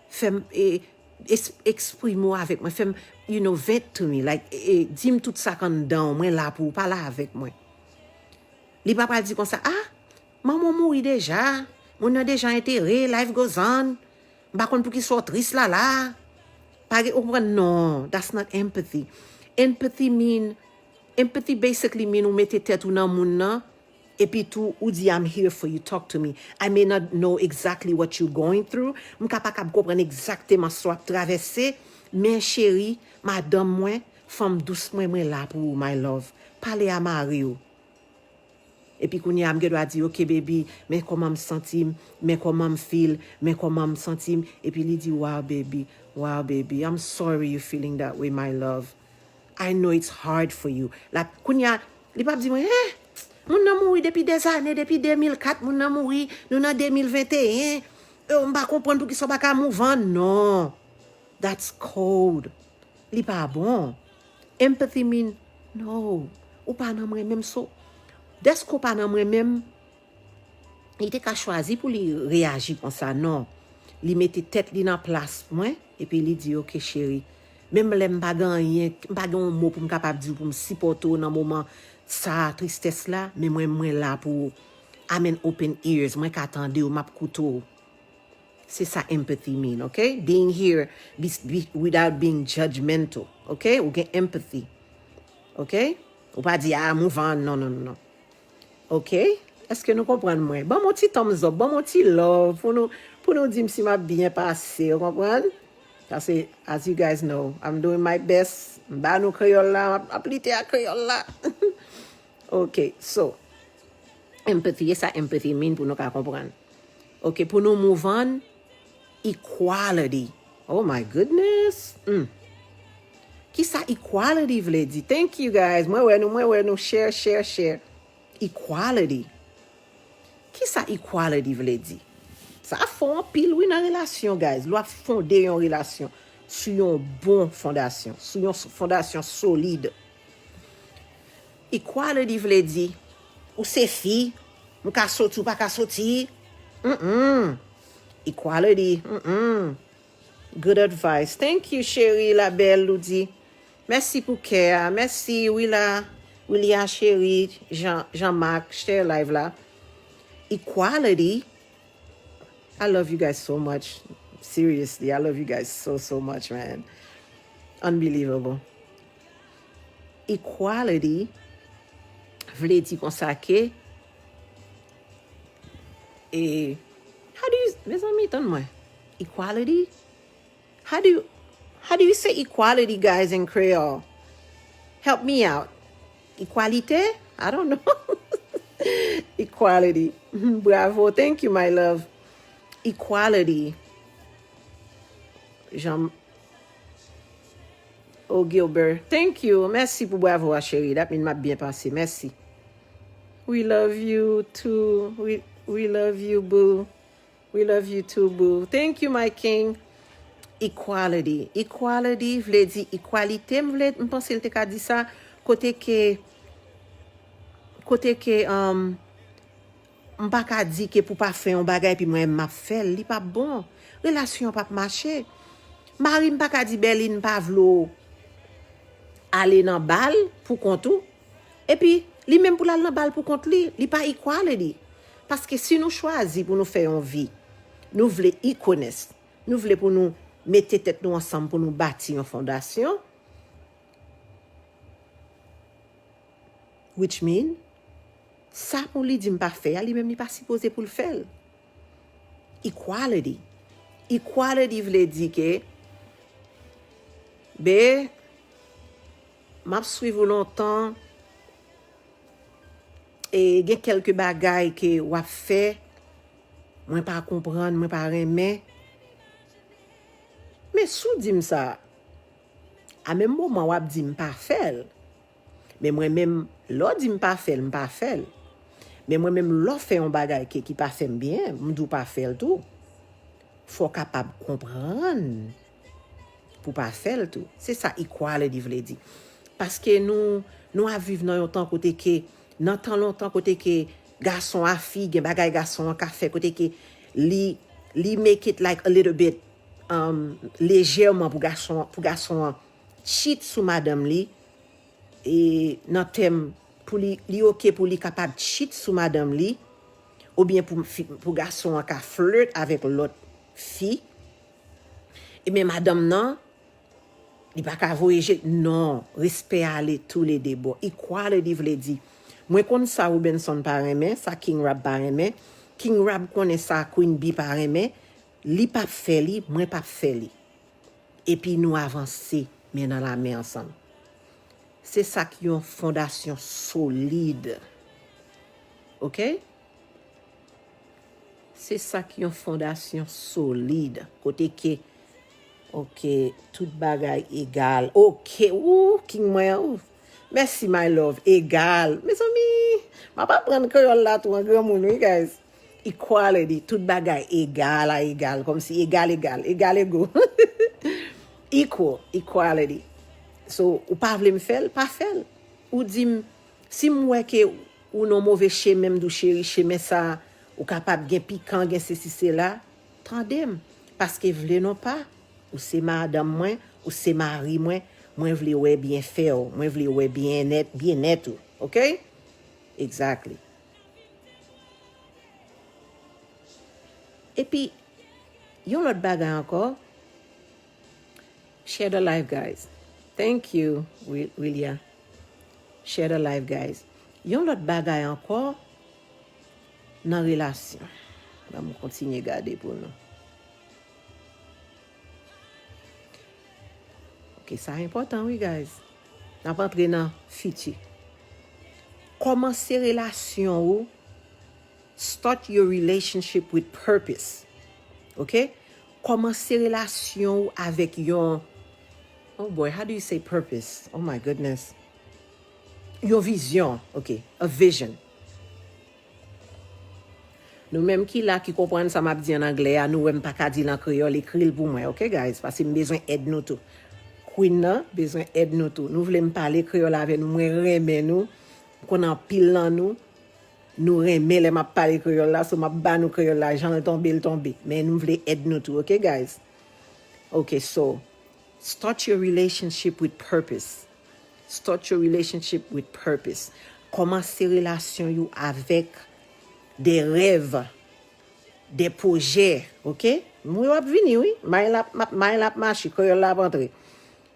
Fè m, e, es-, eksprime w avèk mwen. Fè m, you know, vent to me. Like, e, e, di m tout sa k anndan w. Mwen la pou w. Pale avèk mwen. Li pa pral di konsa, "Ah, manman w mouri deja. Moun nan deja entere. Life goes on. M pa konn poukisa w tris la la." Pa gen, ou konprann? Non, that's not empathy. Empathy mean Empathy basically mean ou mete tèt ou nan moun nan, epi tou ou di, "I'm here for you, talk to me. I may not know exactly what you're going through." M ka pa kab konprann egzakteman sa w ap travèse, men cheri, madanm mwen, fanm dous mwen, mwen la pou ou, my love. Pale a mari w. Epi kounye a, m gen dwa di, "Ok, baby, men kòman m santi m, men kòman m feel, men kòman m santi m." Epi li di, "Wow, baby, wow, baby, I'm sorry you feeling that way, my love. I know it's hard for you." La, kounye a, li p ap di mwen, "Eh, moun nan mouri depi dèzane, depi de mil kat, moun nan mouri, nou nan de mil venteyen. Eh, m pa konprann poukisa w pa ka move on." Non. That's cold. Li pa bon. Empathy mean, no, ou pa nan mwen menm, so, dèske w pa nan mwen menm, li te ka chwazi pou li reyaji konsa, non. Li mete tèt li nan plas mwen, epi li di, "Ok, cheri, menm lè m pa gen anyen, m pa gen yon mo pou m kapab di w pou m sipòte w nan moman sa a, tristès la, men mwen, mwen la pou ou. I'm an open ears, mwen ka tande w, m ap koute w." Se sa empathy mean, ok? Being here be, be, without being judgmental, ok? Ou gen empathy, ok? Ou pa di, "Ah, move on." Non, non, non, non. Ok? Èske nou konprann mwen? Ban m yon ti thumbs up, ban m yon ti love pou nou, pou nou di m si m ap byen pase, ou konprann? Paske, as you guys know, I'm doing my best. M ba nou kreyòl la, m ap, ap lite ak kreyòl la. Ok, so, empathy, e sa empathy mean pou nou ka konprann. Ok, pou nou move on, equality. Oh my goodness. Hmm. Kisa equality vle di? Thank you guys. Mwen wè nou, mwen wè nou. Share, share, share. Equality. Kisa equality vle di? Sa fò anpil wi nan relasyon, guys. Lè w ap fonde yon relasyon sou yon bon fondasyon, sou yon s-, fondasyon solid. Equality vle di, ou se fi, m ka soti, ou pa ka soti. Mm-mm. Equality, mm-mm. Good advice. Thank you, cheri, la belle, ou di. Mèsi pou kè a. Mèsi, Willa, Willia, cheri, Jean, Jean-Marc, share live la. Equality. I love you guys so much. Seriously, I love you guys so, so much, man. Unbelievable. Equality vle di konsa ke, e, how do you, mezanmi, tann mwen. Equality? How do you, how do you say equality, guys, in Creole? Help me out. Equalite? I don't know. Equality. Bravo. Thank you, my love. Equality. Jean, oh, Gilbert. Thank you. Mèsi pou bravo a, cheri. That mean m ap byen pase. Mèsi. We love you too. We, we love you, boo. We love you too, boo. Thank you, my king. Equality. Equality vle di ekwalite. M vle, m panse l te ka di sa. Kote ke, kote ke, um, m pa ka di ke pou pa fè yon bagay epi mwen m ap fè l, li p ap bon. Relasyon an p ap mache. Mari m pa ka di, "Berline, m pa vle w ale nan bal pou kont ou." Epi, li menm pou l al nan bal pou kont li, li pa equality. Paske si nou chwazi pou nou fè yon vi, nou vle equalness, nou vle pou nou mete tèt nou ansanm pou nou bati yon fondasyon, which mean, sa pou li di m pa fè a, li menm li pa sipoze pou l fè l. Equality. Equality vle di ke, be, m ap swiv ou lontan, e gen kèlke bagay ke w ap fè, mwen pa konprann, mwen pa renmen. Men si w di m sa, a menm moman w ap di m pa fè l. Men mwen menm, lè w di m pa fè l, m pa fè l. Men mwen menm, lè w fè yon bagay ke, ki pa fè m byen, m di w pa fè l tou. Fò w kapab konprann pou w pa fè l tou. Se sa equality vle di. Paske nou, nou ap viv nan yon tan kote ke, nan tan lontan kote ke gason a fi, gen bagay gason an ka fè, kote ke li, li make it like a little bit, um, lejèman pou gason, pou gason an cheat sou madanm li, e nan tèm pou li, li oke pou li kapab cheat sou madanm li, oubyen pou fi, pou gason an ka flirt avèk lòt fi, e men madanm nan, Li pa ka voye je, non, respè ale toulede bò. Equality vle di, mwen konn sa Robenson pa renmen, sa King Rab pa renmen. King Rab konnen sa Queen Bee pa renmen. Li p ap fè li, mwen p ap fè li. Epi nou avanse men nan lamen ansanm. Se sa k yon fondasyon solid. Oke? Se sa k yon fondasyon solid. Kote ke, oke, tout bagay egal. Oke, ou, King mwen an, ou. Mèsi, my love. Egal. Mezanmi, m ap aprann kreyòl la tou an granmoun, wi, guys. Equality, tout bagay egal a egal, kòmsi egal, egal, egal ego. Equal, equality. So, ou pa vle m fè l, pa fè l. Ou di m, si m wè ke ou nan move chemen, m di w, cheri, chemen sa, ou kapab gen pikan, gen sesi, sela, tande m. Paske vle non pa, ou se madanm mwen, ou se mari mwen, mwen vle wè byenfè w, mwen vle wè byennèt, byennèt ou, oke? Exactly. Epi, yon lòt bagay ankò, share the live, guys. Thank you, Wi-, Willia. Share the live, guys. Yon lòt bagay ankò nan relasyon. Ban m kontinye gade pou nou. Ok, sa enpòtan, wi, guys. N ap antre nan fiti. Kòmanse relasyon ou. Start your relationship with purpose. Ok? Kòmanse relasyon ou avèk yon, oh boy, how do you say purpose? Oh my goodness. Yon vizyon. Ok, a vision. Nou menm ki la, ki konprann sa m ap di an anglè a, nou wè m pa ka di l an kreyòl, ekri l pou mwen, ok, guys? Paske m bezwen èd nou tou. Queen nan bezwen èd nou tou. Nou vle m pale kreyòl avè nou, mwen renmen nou. M konn anpil nan nou. Nou renmen lè m ap pale kreyòl la, so m ap ba nou kreyòl la, jan l tonbe, l tonbe. Men nou vle èd nou tou, ok, guys? Ok, so, start your relationship with purpose. Start your relationship with purpose. Kòmanse relasyon yo avèk de rèv, de pwojè, ok? M wè w ap vini, wi. May la, m ap, may la ap mache, kreyòl la ap antre.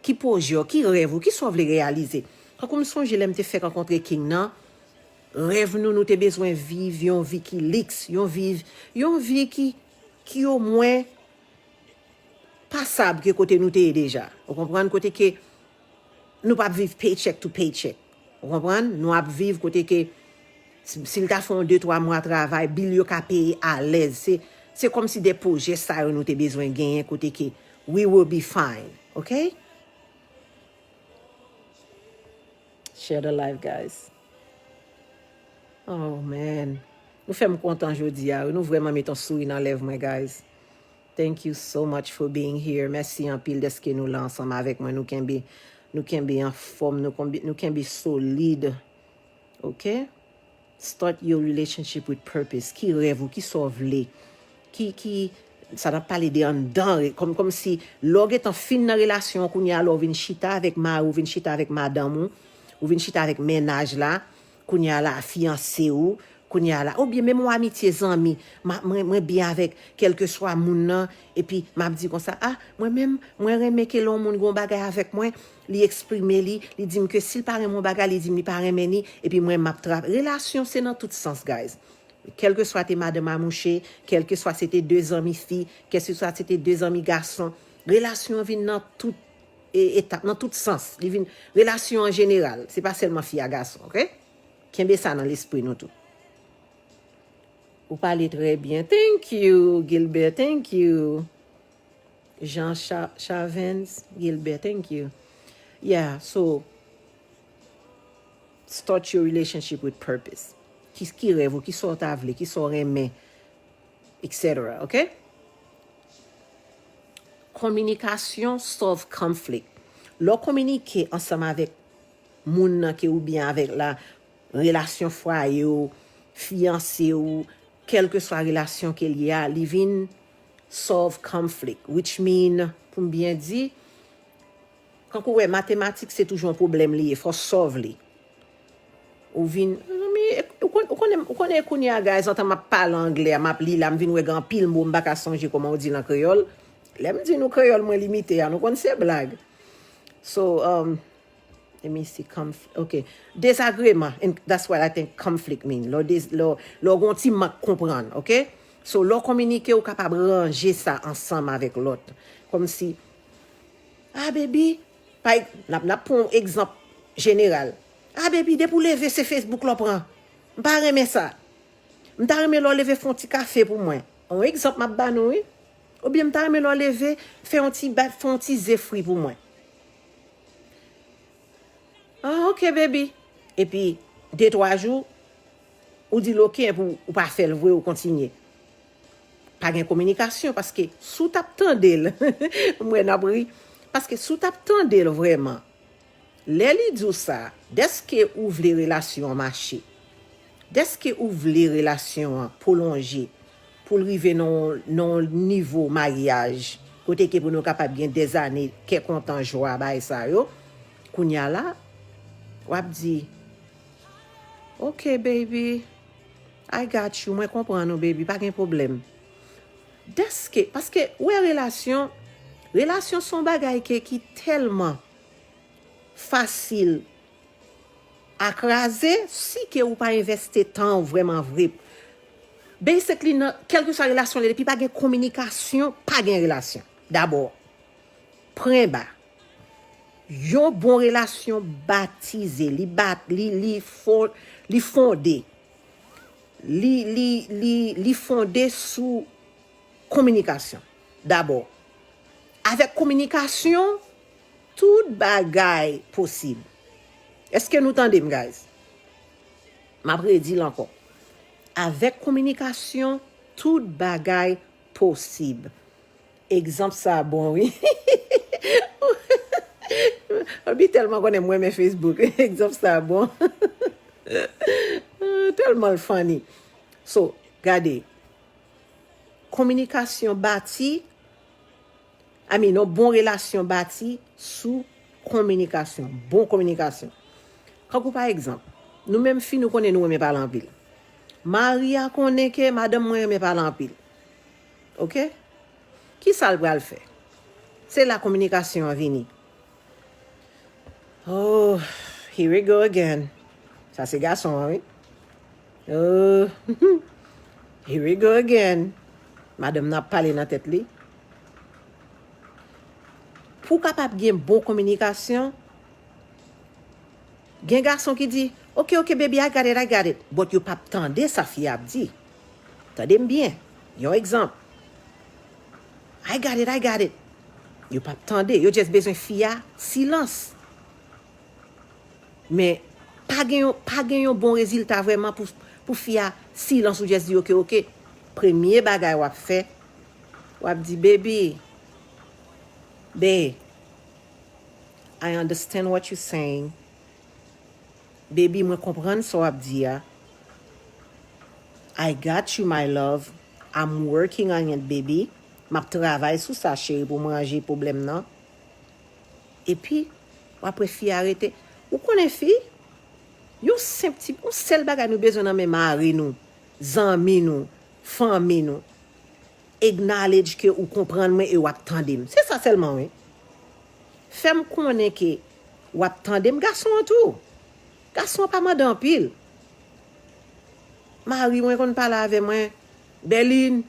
Ki pwojè w, ki rèv ou, ki sa w vle reyalize? Tankou m sonje lè m te fèk rankontre King nan, rèv nou, nou te bezwen viv yon vi ki liks, yon viv, yon vi ki, ki omwen pasab ke kote nou te ye deja. Ou konprann? Kote ke nou p ap viv paycheck to paycheck. Ou konprann? Nou ap viv kote ke si, si l ta fè yon de twa mwa travay, bil yo ka peye alèz. Se, se kòmsi de pwojè sa yo nou te bezwen genyen kote ke we will be fine. Ok? Share the live, guys. Oh, man. Nou fè m kontan jodi a, wi. Nou vrèman met yon souri nan lèv mwen, guys. Thank you so much for being here. Mèsi anpil dèske nou la ansanm avèk mwen. Nou kenbe, nou kenbe anfòm, nou konbi-, nou kenbe solid. Ok? Start your relationship with purpose. Ki rèv ou, ki sa w vle? Ki, ki, sa n ap pale de anndan, re-, kòm, kòmsi lè w gentan fin nan relasyon an, kounye a la w vin chita avèk mari w, vin chita avèk madanm ou, ou vin chita avèk mennaj la, kounye a la fiyanse ou, kounye a la, oubyen menm yon amitye zanmi, ma-, mwen, mwen byen avèk kèlkeswa moun nan, epi m ap di konsa, a, mwen menm, mwen renmen ke lè yon moun gen yon bagay avèk mwen, li eksprime li, li di m ke si l pa renmen yon bagay, li di m li pa renmen li, epi mwen m ap trap. Relasyon se nan tout sans, guys. Kèlkeswa te madanm a mouche, kèlkeswa se te de zanmi fi, kèlkeswa se te de zanmi gason, relasyon an vin nan tout, e, etap, nan tout sans. Li vin relasyon an jeneral, se pa sèlman fi a gason, ok? Kenbe sa nan lespri nou tou. Ou pale trè byen. Thank you, Gilbert. Thank you. Jean Cha-, Chavens Gilbert, thank you. Yeah, so, start your relationship with purpose. Ki, ki rèv ou, ki sa w ta vle, ki sa w renmen, et cetera, ok? Kominikasyon solve conflict. Lè w kominike ansanm avèk moun nan ke ou byen avèk la, relasyon fwaye w, fiyanse w, kèlkeswa relasyon ke l ye a, li vin solve conflict, which mean, pou m byen di, kankou w wè, matematik se toujou yon pwoblèm li ye, fò w solve li. Ou vin, mezanmi, ou konn-, ou konnen, ou konnen kounye a, guys, antan m ap pale anglè a, m ap li la, m vin wè gen anpil mo m pa ka sonje kòman w di l an kreyòl. Lè m di nou kreyòl mwen limite a, nou konn se blag. So, um, let me see, conf, ok. Dezagreman, and that's what I think conflict mean. Lè w dez, lè w, lè w gen yon ti mank konprann, ok? So, lè w kominike, ou kapab ranje sa ansanm avèk lòt. Kòmsi, ah, baby, pa, n ap, n ap pran yon egzanp jeneral. Ah, baby, depi w leve, se Facebook la w pran. M pa renmen sa. M ta renmen lè w leve fè yon ti kafe pou mwen. Yon egzanp m ap ba nou, wi. Oubyen m ta renmen lè w leve fè yon ti bat, fè yon ti ze fri pou mwen. Ah, ok, baby. Epi, de, twa jou, ou di l ok, epi ou, ou pa fè l vre, ou kontinye. Pa gen kominikasyon, paske si w t ap tande l, m wè n ap ri, paske si w t ap tande l vrèman, lè li di w sa, dèske ou vle relasyon an mache, dèske ou vle relasyon an pwolonje, pou l rive nan yon, nan yon nivo maryaj, kote ke pou nou kapab gen dèzane kè kontan, jwa, bagay sa yo, kounye a la, w ap di, ok, baby, I got you, mwen konprann ou, baby, pa gen pwoblèm. Dèske, paske, ou wè relasyon, relasyon se yon bagay ke, ki tèlman fasil a kraze, si ke ou pa envèsti tan ou vrèman vre. Basically, nan, kèlkeswa relasyon li, depi pa gen kominikasyon, pa gen relasyon. Dabò, pran ba. Yon bon relasyon batize, li bat, li, li fon, li fonde. Li, li, li, li fonde sou kominikasyon. Dabò, avèk kominikasyon, tout bagay posib. Èske nou tande m, guys? M ap redi l ankò. Avèk kominikasyon, tout bagay posib. Egzanp sa bon, wi. Abi tèlman konnen m renmen Facebook. Egzanp sa bon. Tèlman l funny. So, gade. Kominikasyon bati, I mean, yon bon relasyon bati sou kominikasyon. Bon kominikasyon. Kankou pa egzanp, nou menm fi, nou konnen nou renmen pale anpil. Mari a konnen ke madanm mwen renmen pale anpil. Ok? Kisa l pral fè? Se la kominikasyon an vini. Oh, here we go again. Sa se gason an, wi. Oh, here we go again. Madanm nan ap pale nan tèt li. Pou w kapab gen bon kominikasyon, gen gason ki di, ok, ok, baby, I got it, I got it. But yo p ap tande sa fi a ap di. Tande m byen. Yon egzanp. I got it, I got it. Yo p ap tande. Yo just bezwen fi a silans. Men, pa gen yon, pa gen yon bon rezilta vrèman pou, pou fi a silans ou just di, ok, ok. Premye bagay w ap fè, w ap di, baby, babe, I understand what you saying. Baby, mwen konprann sa w ap di a. I got you, my love. I'm working on it, baby. M ap travay sou sa, cheri, pou m ranje pwoblèm nan. Epi, w ap wè fi a rete. Ou konnen fi, yon senp ti, yon sèl bagay nou bezwen nan men mari nou, zanmi nou, fanmi nou. Acknowledge ke ou konprann mwen e w ap tande m. Se sa sèlman, wi. Fè m konnen ke w ap tande m, gason an tou. Gason an pa mande anpil. Mari mwen konn pale avè mwen, Berlin,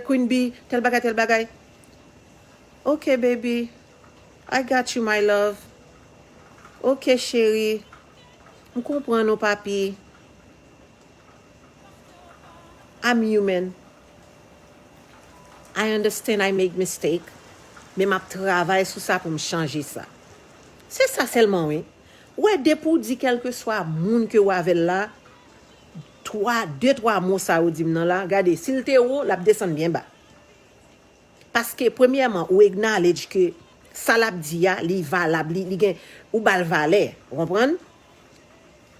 Queen Bee, tèl bagay, tèl bagay. Ok, baby. I got you, my love. Ok, cheri. M konprann ou, papi. I'm human. I understand I make mistake. Men m ap travay sou sa pou m chanje sa. Se sa sèlman, wi. Ou wè, depi w di kèlkeswa moun ke w avè l la, twa, de, twa mo sa yo di m nan la, gade, si l te wo, l ap desann byen ba. Paske, premyèman, ou acknowledge ke sa l ap di a, li valab, li, li gen, ou ba l valè, ou konprann?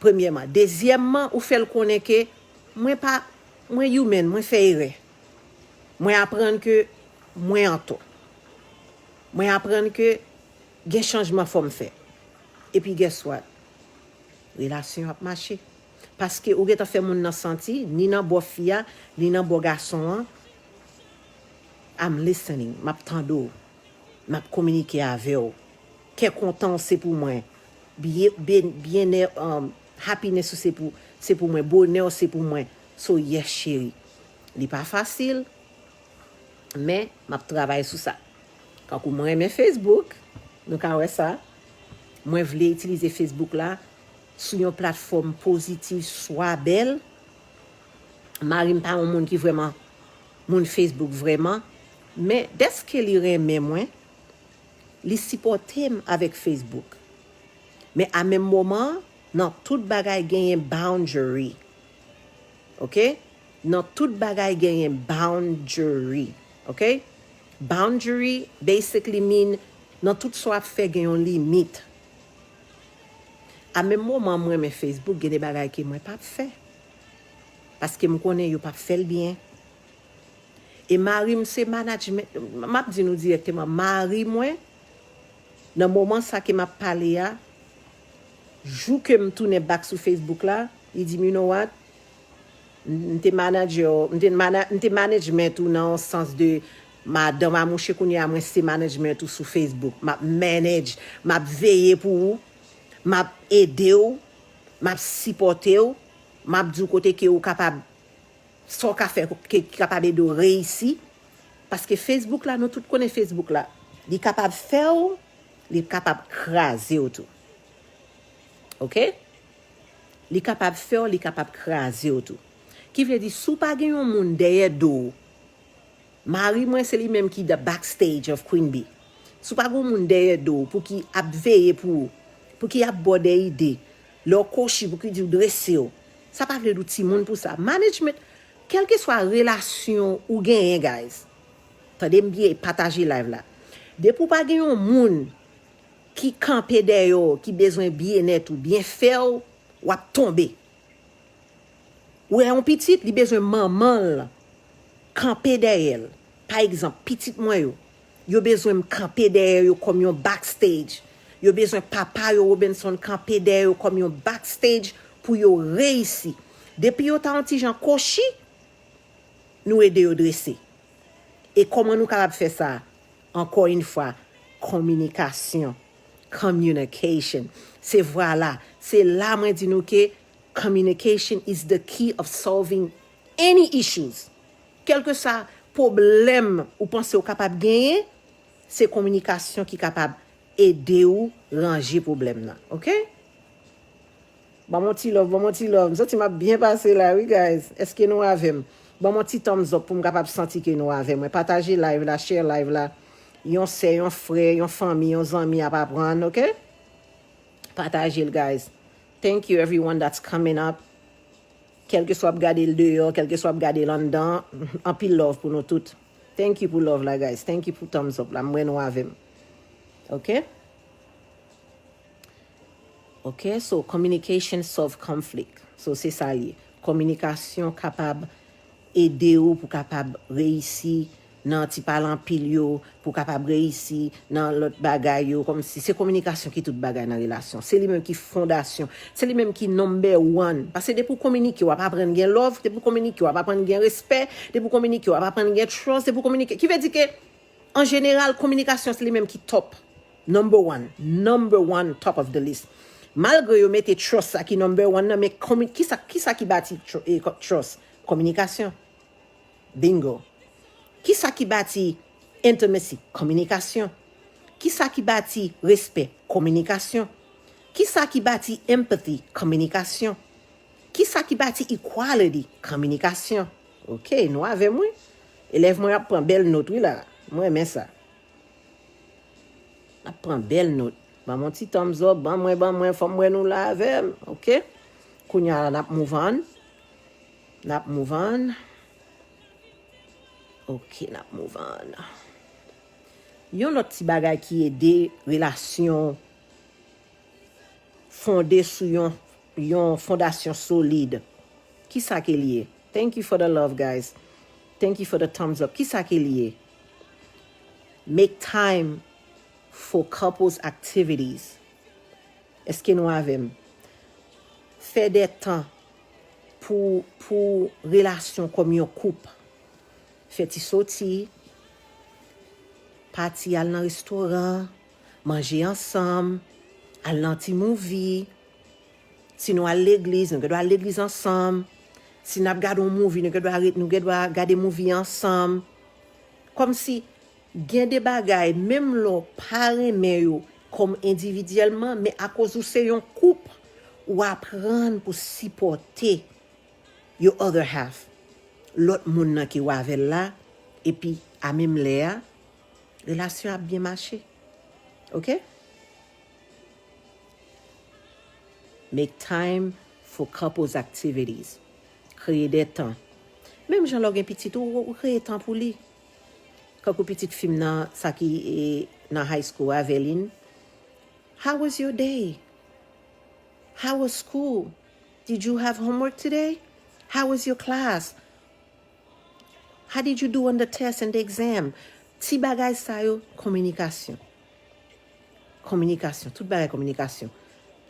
Premyèman. Dezyèmman, ou fè l konnen ke mwen pa, mwen human, mwen fè erè. Mwen aprann ke mwen antò. Mwen aprann ke gen chanjman fò m fè. Epi guess what? Relasyon ap mache. Paske ou gentan fè moun nan santi, ni nan bò fi a, ni nan bò gason an, I'm listening, m ap tande w, m ap kominike avè w. Kè kontan w se pou mwen. Byen, byen, byenè, um, happiness ou se pou, se pou mwen. Bonè w se pou mwen. So, yes, cheri. Li pa fasil, men m ap travay sou sa. Kankou mwen renmen Facebook, nou ka wè sa. Mwen vle itilize Facebook la sou yon platfòm pozitiv, swa bèl. Mari m pa yon moun ki vrèman moun Facebook vrèman, men dèske li renmen mwen, li sipòte m avèk Facebook. Men a menm moman, nan tout bagay genyen boundary. Ok? Nan tout bagay genyen boundary. Ok? Boundary basically mean nan tout sa w ap fè gen yon limit. A menm moman mwen renmen Facebook, gen de bagay ke mwen p ap fè. Paske m konnen yo p ap fè l byen. E mari m se management, m ap di nou dirèkteman, mari mwen, nan moman sa ke m ap pale a, jou ke m tounen back sou Facebook la, li di m, you know what? M te manager, m te, mana, m te management ou nan yon sans de madanm a mouche, kounye a mwen se management ou sou Facebook. M ap manage, m ap veye pou ou, m ap ede w, m ap sipòte w, m ap di w kote ke ou kapab, sa w ka fè ki kapab ede w reyisi. Paske Facebook la, nou tout konnen Facebook la. Li kapab fè w, li kapab kraze w tou. Ok? Li kapab fè w, li kapab kraze w tou. Ki vle di, si w pa gen yon moun dèyè do w, mari mwen se li menm ki the backstage of Queen Bee. Si w pa gen yon moun dèyè do w pou ki ap veye pou ou, pou ki ap ba w de ide, lè w kochi pou ki di w drese w, sa pa vle di w timoun pou sa. Management, kèlkeswa relasyon ou genyen, guys, tande m byen, pataje live la. Depi w pa gen yon moun ki kanpe dèyè w, ki bezwen byennèt ou, byenfè w, w ap tonbe. Ou wè yon pitit, li bezwen manman l kanpe dèyè l. Pa egzanp, pitit mwen yo, yo bezwen m kanpe dèyè yo kòm yon backstage. Yo bezwen papa yo, Robinson, kanpe dèyè yo kòm yon backstage pou yo reyisi. Depi yo ta yon ti jan kochi, nou ede yo drese. E kòman nou kapab fè sa? Ankò yon fwa, kominikasyon, communication. Se vwala, se la mwen di nou ke communication is the key of solving any issues. Kèlkeswa pwoblèm ou panse ou kapab genyen, se kominikasyon ki kapab ede w ranje pwoblèm nan. Ok? Ban m yon ti love, ban m yon ti love. M santi m ap byen pase la, wi, guys. Èske nou avè m? Ban m yon ti thumbs up pou m kapab santi ke nou avè mwen. Pataje live la, share live la. Yon sè, yon frè, yon fanmi, yon zanmi ap aprann, ok? Pataje l, guys. Thank you everyone that's coming up. Kèlkeswa w ap gade l deyò, kèlkeswa w ap gade l anndan, anpil love pou nou tout. Thank you pou love la, guys. Thank you pou thumbs up la. M wè nou avè m. Ok? Ok, so communication solve conflict. So se sa l ye. Kominikasyon kapab ede w pou kapab reyisi nan ti pale anpil yo, pou kapab reyisi nan lòt bagay yo. Kòmsi se kominikasyon ki tout bagay nan relasyon. Se li menm ki fondasyon. Se li menm ki number one. Paske depi w kominike, w ap aprann gen love. Depi w kominike, w ap aprann gen respè. Depi w kominike, w ap aprann gen trust. Depi w kominike, ki vle di ke, an jeneral, kominikasyon se li menm ki top. Number one. Number one, top of the list. Malgre yo mete trust sa ki number one nan, men komi-, kisa, kisa ki bati tr-, eh, ko-, trust? Kominikasyon. Bingo. Kisa ki bati intimacy? Kominikasyon. Kisa ki bati respè? Kominikasyon. Kisa ki bati empathy? Kominikasyon. Kisa ki bati equality? Kominikasyon. Ok, nou avè m, wi. Elèv mwen ap pran bèl not, wi, la. Mwen renmen sa. N ap pran bèl not. Ban m yon ti thumbs up, ban mwen, ban mwen, fò m wè nou la avè m, ok? Kounye a la, n ap move on. N ap move on. Ok, n ap move on. Yon lòt ti bagay ki ede relasyon fonde sou yon, yon fondasyon solid. Kisa ke l ye? Thank you for the love, guys. Thank you for the thumbs up. Kisa ke l ye? Make time for couples activities. Èske nou avè m? Fè de tan pou, pou relasyon kòm yon koup. Fè ti soti, pati al nan restoran, manje ansanm, al nan ti movie. Si nou al legliz, nou gen dwa al legliz ansanm. Si n ap gade yon movie, nou gen dwa ret, nou gen dwa gade movie ansanm. Kòmsi gen de bagay, menm lè w pa renmen yo kòm endividyèlman, men akoz ou se yon koup, ou aprann pou sipòte your other half, lòt moun nan ke w avè l la, epi a menm lè a, relasyon ap byen mache. Ok? Make time for couples activities. Kreye de tan. Menm jan lè w gen pitit ou, ou kreye tan pou li. Kankou pitit fi m nan, sa ki e, nan high school, Aveline. How was your day? How was school? Did you have homework today? How was your class? How did you do on the test and the exam? Ti bagay sa yo, kominikasyon. Kominikasyon, tout bagay kominikasyon.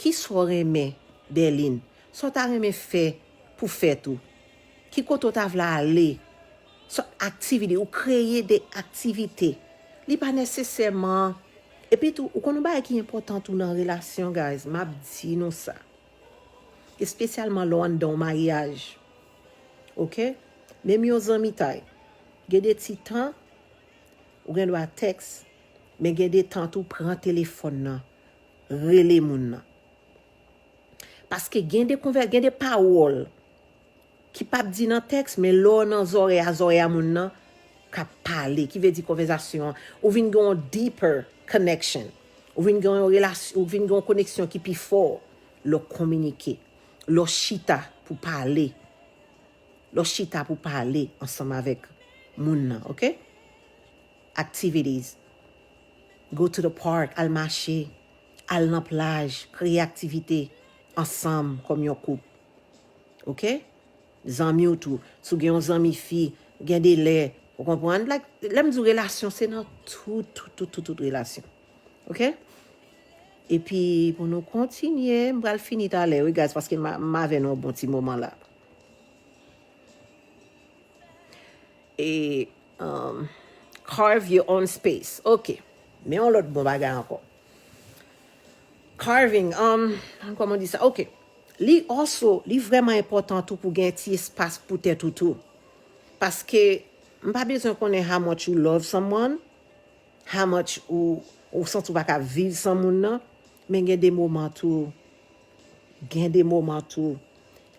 Kisa w renmen, Berline? Sa w ta renmen fè pou fèt ou? Ki kote w ta vle ale? Sa aktivite, ou kreye de aktivite. Li pa nesesèman. Epi tou, ou konn yon bagay ki enpòtan tou nan relasyon, guys, m ap di nou sa. Espesyalman lè w anndan yon maryaj. Ok? Menm yon zanmitay. Gen de ti tan, ou gen dwa tèks, men gen de tan tou pran telefòn nan, rele moun nan. Paske gen de konvè, gen de pawòl ki p ap di nan tèks, men lè w nan zòrèy a, zòrèy a moun nan, k ap pale, ki vle di konvèzasyon an, ou vin gen yon deeper connection. Ou vin gen yon relasyon, ou vin gen yon koneksyon ki pi fò lè w kominike, lè w chita pou pale, lè w chita pou pale ansanm avèk moun nan, ok? Activities. Go to the park, al mache, al nan plaj, kreye aktivite ansanm kòm yon koup. Ok? Zanmi w tou. Si w gen yon zanmi fi, gen de lè, ou konprann? Like, lè m di w relasyon, se nan tout, tout, tout, tout, tout relasyon. Ok? Epi, pou nou kontinye, m pral fini talè, wi, guys, paske m a, m avè nou yon bon ti moman la. E, um, carve your own space. Ok. Men yon lòt bon bagay ankò. Carving, um, kòman di sa? Ok. Li also, li vrèman enpòtan tou pou gen ti espas pou tèt ou tou. Paske, m pa bezwen konnen how much you love someone, how much ou, ou santi w pa ka viv san moun nan, men gen de moman tou, gen de moman tou,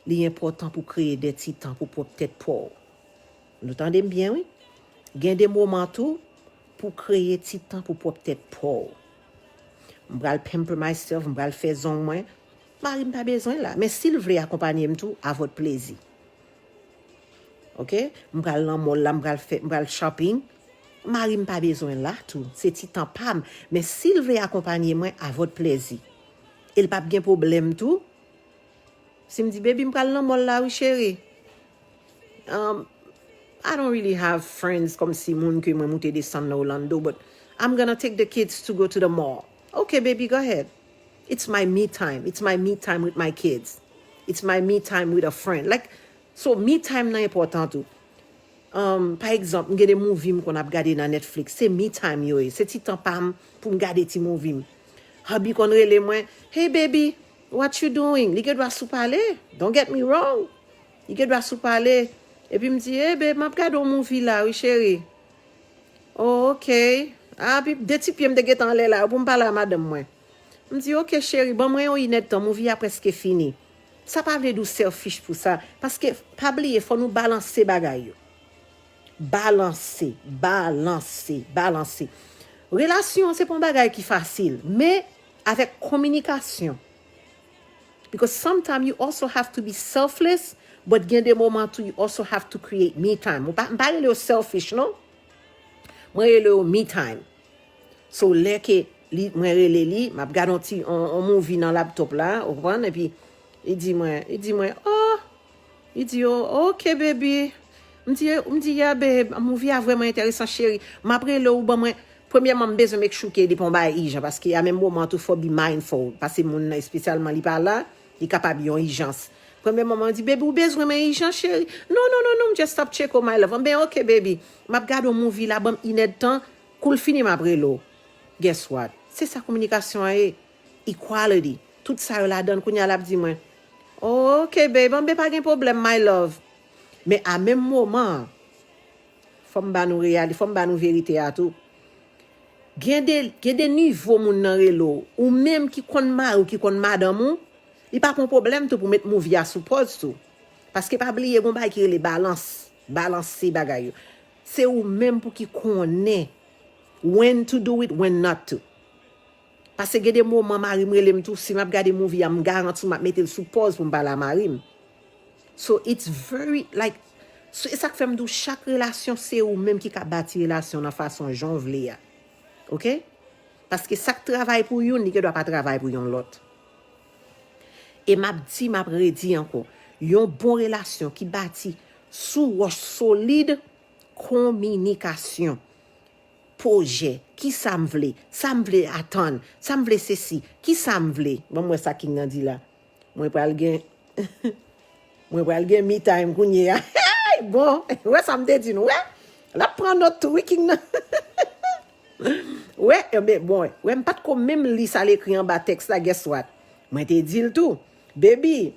li enpòtan pou kreye de ti tan pou pwòp tèt pa w. Nou tande m byen, wi. Gen de moman tou, pou kreye ti tan pou pwòp tèt pa w. M pral pamper myself, m pral fè zong mwen. Mari m pa bezwen la. Men si l vle akonpanye m tou, à votre plaisir. Ok? M pral nan mall la, m pral fè, m pral shopping. Mari m pa bezwen la tou. Se ti tan pa m. Men si l vle akonpanye mwen, à votre plaisir. E l p ap gen pwoblèm tou. Si m di, baby, m pral nan mall la, wi, cheri. Um, I don't really have friends kòmsi moun ke mwen moute desann nan Orlando, but I'm gonna take the kids to go to the mall. Ok, baby, go ahead. It's my me time. It's my me time with my kids. It's my me time with a friend. Like, so me time nan enpòtan tou. Um, pa egzanp, m gen de movie m konn ap gade nan Netflix. Se me time yo ye. Se ti tan pa m pou m gade ti movie m. Hubby konn rele mwen, "Hey baby, what you doing?" Li gen dwa sou pale. Don't get me wrong. Li gen dwa sou pale. Epi m di, "Hey babe, m ap gade yon movie la, wi, cheri." "Oh, ok." Ah, pi de ti pye m te gentan anlè la, pou m pale a madanm mwen. M di, "Ok, cheri, ban mwen yon inèdtan, movie a prèske fini." Sa pa vle di w selfish pou sa. Paske, pa bliye, fò nou balanse bagay yo. Balanse, balanse, balanse. Relasyon, se pa yon bagay ki fasil, men avèk kominikasyon. Because sometimes you also have to be selfless, but gen de moman tou, you also have to create me time. Ou pa, m pa rele yo selfish, non. Mwen rele yo me time. So, lè ke li, mwen rele li, m ap gade yon ti, yon, yon movie nan laptop la, ou konprann? Epi, li di mwen, li di mwen, "Oh!" Li di, "Oh, ok, baby." M di, m di, "Yeah, babe, movie a vrèman enteresan, cheri. M ap rele w, ban mwen." Premyèman, m bezwen make sure ke li pa yon bagay ijan, paske a menm moman tou, fò be mindful, paske moun nan espesyalman li pa la, li kapab yon ijans. Premyèman, mwen di, "Baby, ou bezwen mwen ijan, cheri?" "Non, non, non, non, m just stop check on my love." "Ben, ok, baby. M ap gade yon movie la, ban m inèdtan, kou l fini, m ap rele w." Guess what? Se sa kominikasyon an ye. Equality. Tout sa yo ladan l. Kounye a l ap di mwen, "Ok, babe, anben pa gen pwoblèm, my love." Men a menm moman an, fò m ba nou reyali-, fò m ba nou verite a tou. Gen de, gen de nivo moun nan rele w. Ou menm ki konn mari w, ki konn madanm ou, li pa pran pwoblèm tou pou met movie a sou pòz tou. Paske pa bliye, gon bagay ki rele balans. Balanse bagay yo. Se ou menm pou ki konnen when to do it, when not to. Paske gen de moman mari m rele m tou, si m ap gade movie a, m garanti w m ap mete l sou pòz pou m pale a mari m. So it's very, like, so, e sa k fè m di w chak relasyon se ou menm ki ka bati relasyon nan fason jan w vle a. Oke? Paske sa k travay pou youn, li gen dwa pa travay pou yon lòt. E m ap di, m ap redi ankò, yon bon relasyon ki bati sou wòch solid, kominikasyon. Pwojè, kisa m vle, sa m vle atann, sa m vle sesi, kisa m vle. Ban m wè sa King nan di la. Mwen pral gen, mwen pral gen me time kounye a. Bon, wè sa m te di nou, wè? L ap pran nòt tou, wi, King nan. Wè, enben, bon, wè, m pa t ko menm li sa l ekri anba tèks la, guess what? Mwen te di l tou, baby,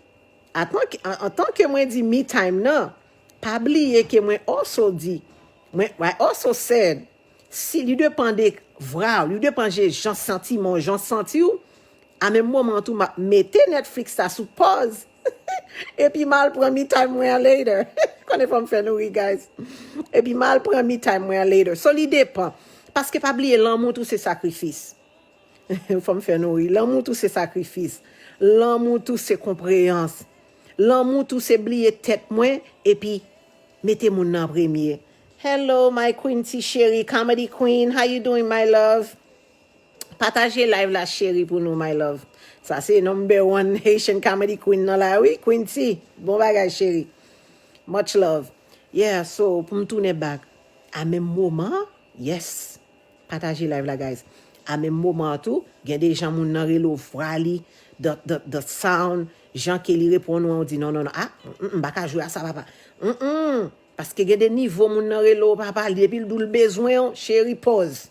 antan ke, an, antan ke mwen di me time nan, pa bliye ke mwen also di, mwen, I also said, si li depan de vra w, li depan je jan santiman w, jan w santi w, a menm moman an tou, m ap mete Netflix la sou pòz, epi m al pran me time mwen an later. Konnen fò m fè nou ri, guys. Epi m al pran me time mwen an later. So, li depan. Paske pa bliye, lanmou tou se sakrifis. Fò m fè nou ri. Lanmou tou se sakrifis. Lanmou tou se konpreyans. Lanmou tou se bliye tèt mwen, epi mete moun nan premye. Hello, my Quincy cheri, comedy queen. How you doing, my love? Pataje live la, cheri, pou nou, my love. Sa se number one Haitian comedy queen nan la, wi, Quincy. Bon bagay, cheri. Much love. Yeah, so, pou m tounen back, a menm moman, yes. Pataje live la, guys. A menm moman an tou, gen de jan moun nan rele w, vwa li, the, the, the sound, jan ke li reponn ou an, ou di, "Non, non, non, ah, mm, mm, m pa ka jwe a sa, papa." Mm, mm. Paske gen de nivo moun nan rele w, papa, li, depi l di w l bezwen w, cheri, pòz.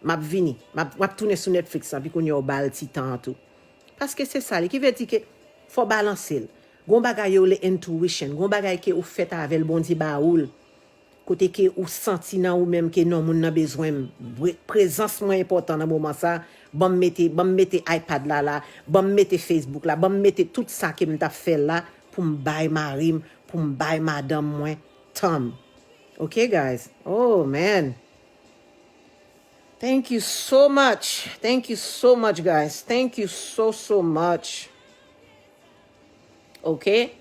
M ap vini. M ap, m ap tounen sou Netflix lan, pi kounye a w ba l ti tan an tou. Paske se sa li, ki vle di ke fò w balanse l. Gon bagay yo rele intuition, gon bagay ke ou fèt avè l, Bondye ba ou l. Kote ke ou santi nan ou menm ke non, moun nan bezwen m. Pre-, prezans mwen enpòtan nan moman sa. Ban m mete, ban m mete iPad la la, ban m mete Facebook la, ban m mete tout sa ke m t ap fè la pou m bay mari m, pou m bay madanm mwen tan m. Ok, guys? Oh, man. Thank you so much. Thank you so much, guys. Thank you so, so much. Ok?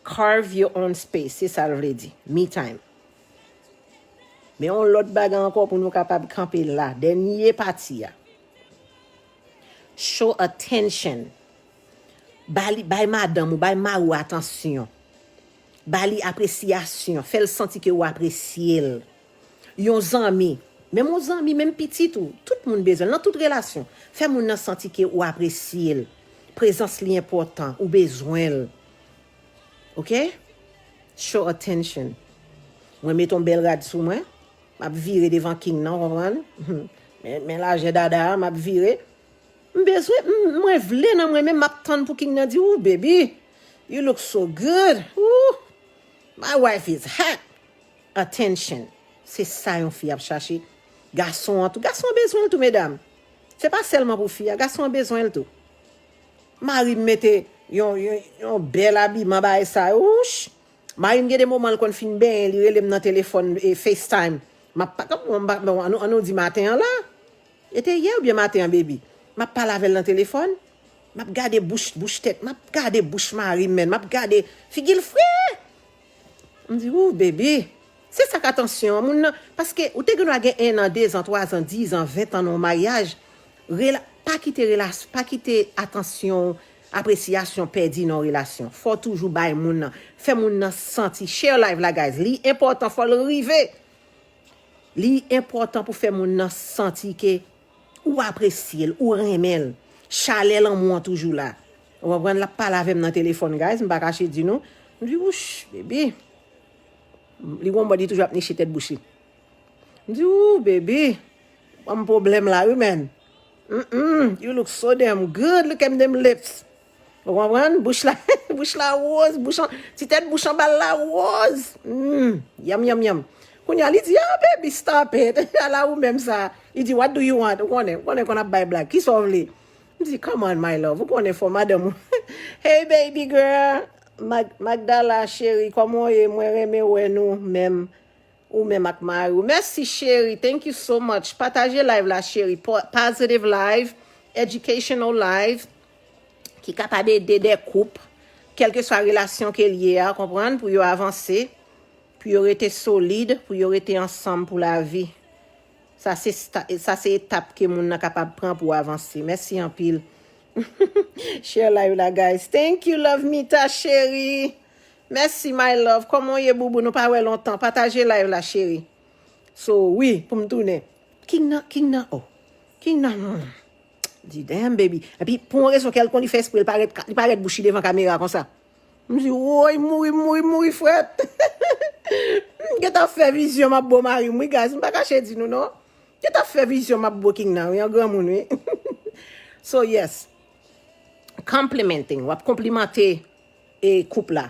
Carve your own space. Se sa l vle di. Me time. Men yon lòt bagay ankò pou nou kapab kanpe la. Dènye pati a. Show attention. Ba li, bay madanm ou, bay mari w atansyon. Ba li apresyasyon. Fè l santi ke w apresye l. Yon zanmi, menm yon zanmi, menm pitit ou, tout moun bezwen l. Nan tout relasyon, fè moun nan santi ke ou apresye l. Prezans li enpòtan, ou bezwen l. Ok? Show attention. Mwen met yon bèl rad sou mwen. M ap vire devan King nan, w konprann? Men, men lajè dada a, m ap vire. M bezwen, m, mwen vle nan mwen menm, m ap tann pou King nan di, "Ooh, baby, you look so good. Ooh, my wife is hot." Attention. Se sa yon fi ap chache. Gason an tou. Gason an bezwen l tou, medam. Se pa sèlman pou fi a. Gason an bezwen l tou. Mari m mete yon, yon, yon bèl abiman bagay sa yo. Wouch! Mari m gen de moman l konn fin benyen, li rele m nan telefòn, e, FaceTime. M ap pa, bon, m pa, bon, ann nou, ann nou di maten an la. E te yè oubyen maten an, baby? M ap pale avè l nan telefòn. M ap gade bouch, bouch tèt. M ap gade bouch mari m, menn. M ap gade figi l fre. M di, "Ooh, baby." Se sa k atansyon an, moun nan. Paske ou te gen dwa gen en an, de zan, twa zan, diz an, ven tan nan yon maryaj. Rela-, pa kite relas-, pa kite atansyon, apresyasyon pèdi nan yon relasyon. Fò w toujou bay moun nan. Fè moun nan santi. Share live la, guys. Li enpòtan, fò l rive. Li enpòtan pou fè moun nan santi ke ou apresye l, ou renmen l. Chalè lanmou an toujou la. Ou konprann? L ap pale avè m nan telefòn, guys. M pa kache di nou. M di, "Wouch, baby." Li gon bò, li toujou ap niche tèt bouch li. M di, "Ooh, baby." Ban m pwoblèm la, wi, man. Mm-mm, you look so damn good. Look at them lips. Ou konprann? Bouch la, bouch la woz, bouch an, ti tèt bouch anba l la woz. Mm, yam, yam, yam. Kounye a, li di, "Ah, baby, stop it." Ala ou menm sa. Li di, "What do you want?" Ou konnen, ou konnen konn ap bay blag. Kisa w vle? M di, "Come on, my love." Ou konnen fò madanm ou. Hey, baby girl. Mag Magdala, cheri, kòman w ye? Mwen renmen wè nou menm. Ou menm ak mari w. Mèsi, cheri. Thank you so much. Pataje live la, cheri. Po- Positive live, educational live, ki kapab ede de koup, kèlkeswa relasyon ke l ye a, konprann, pou yo avanse, pou yo rete solid, pou yo rete ansanm pou lavi. Sa se, sta- sa se etap ke moun nan kapab pran pou avanse. Mèsi anpil. Share live la, guys. Thank you, Love Mita, cheri. Mèsi, my love. Kòman w ye, boubou? Nou pa wè lontan. Pataje live la, cheri. So, wi, pou m tounen. King nan, King nan, oh. King nan, hmm. Di, "Damn, baby." Epi, pou yon rezon kèlkonk, li fè espre, li parèt, li parèt bouch li devan kamera konsa. M di, "Woy, mouri, mouri, mouri, frèt." M gentan fè vizyon, m ap bo mari m, wi, guys. M pa kache di nou, non. Gentan fè vizyon, m ap bo King nan, wi, an granmoun, wi. So, yes. Complimenting, w ap konplimante e koup la.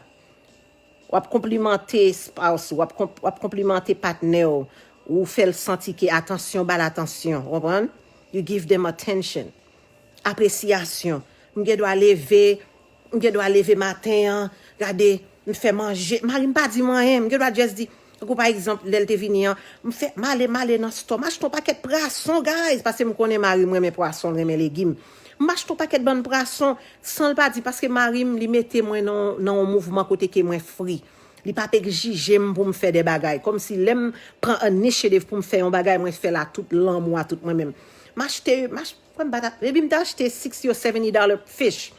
W ap konplimante spouse ou, w ap, konp- w ap konplimante patnè w, ou fè l santi ke atansyon, ba l atansyon, w konprann? You give them attention. Apresyasyon. M gen dwa leve, m gen dwa leve maten an, gade, m fè manje. Mari m pa di m anyen, m gen dwa just di, tankou pa egzanp, lè l te vini an, m fè, m ale, m ale nan store, m achte yon pakèt prason, guys, paske m konnen mari m renmen pwason, l renmen legim. M achte yon pakèt bann prason, san l pa di, paske mari m, li mete mwen nan, nan yon mouvman kote ke mwen free. Li p ap egzije m pou m fè de bagay. Kòmsi lè m pran initiative pou m fè yon bagay, mwen fè l a tout lanmou, a tout mwen menm. M achte, m achte, kòm m pa ta, epi m te achte sixty or seventy dollar fish.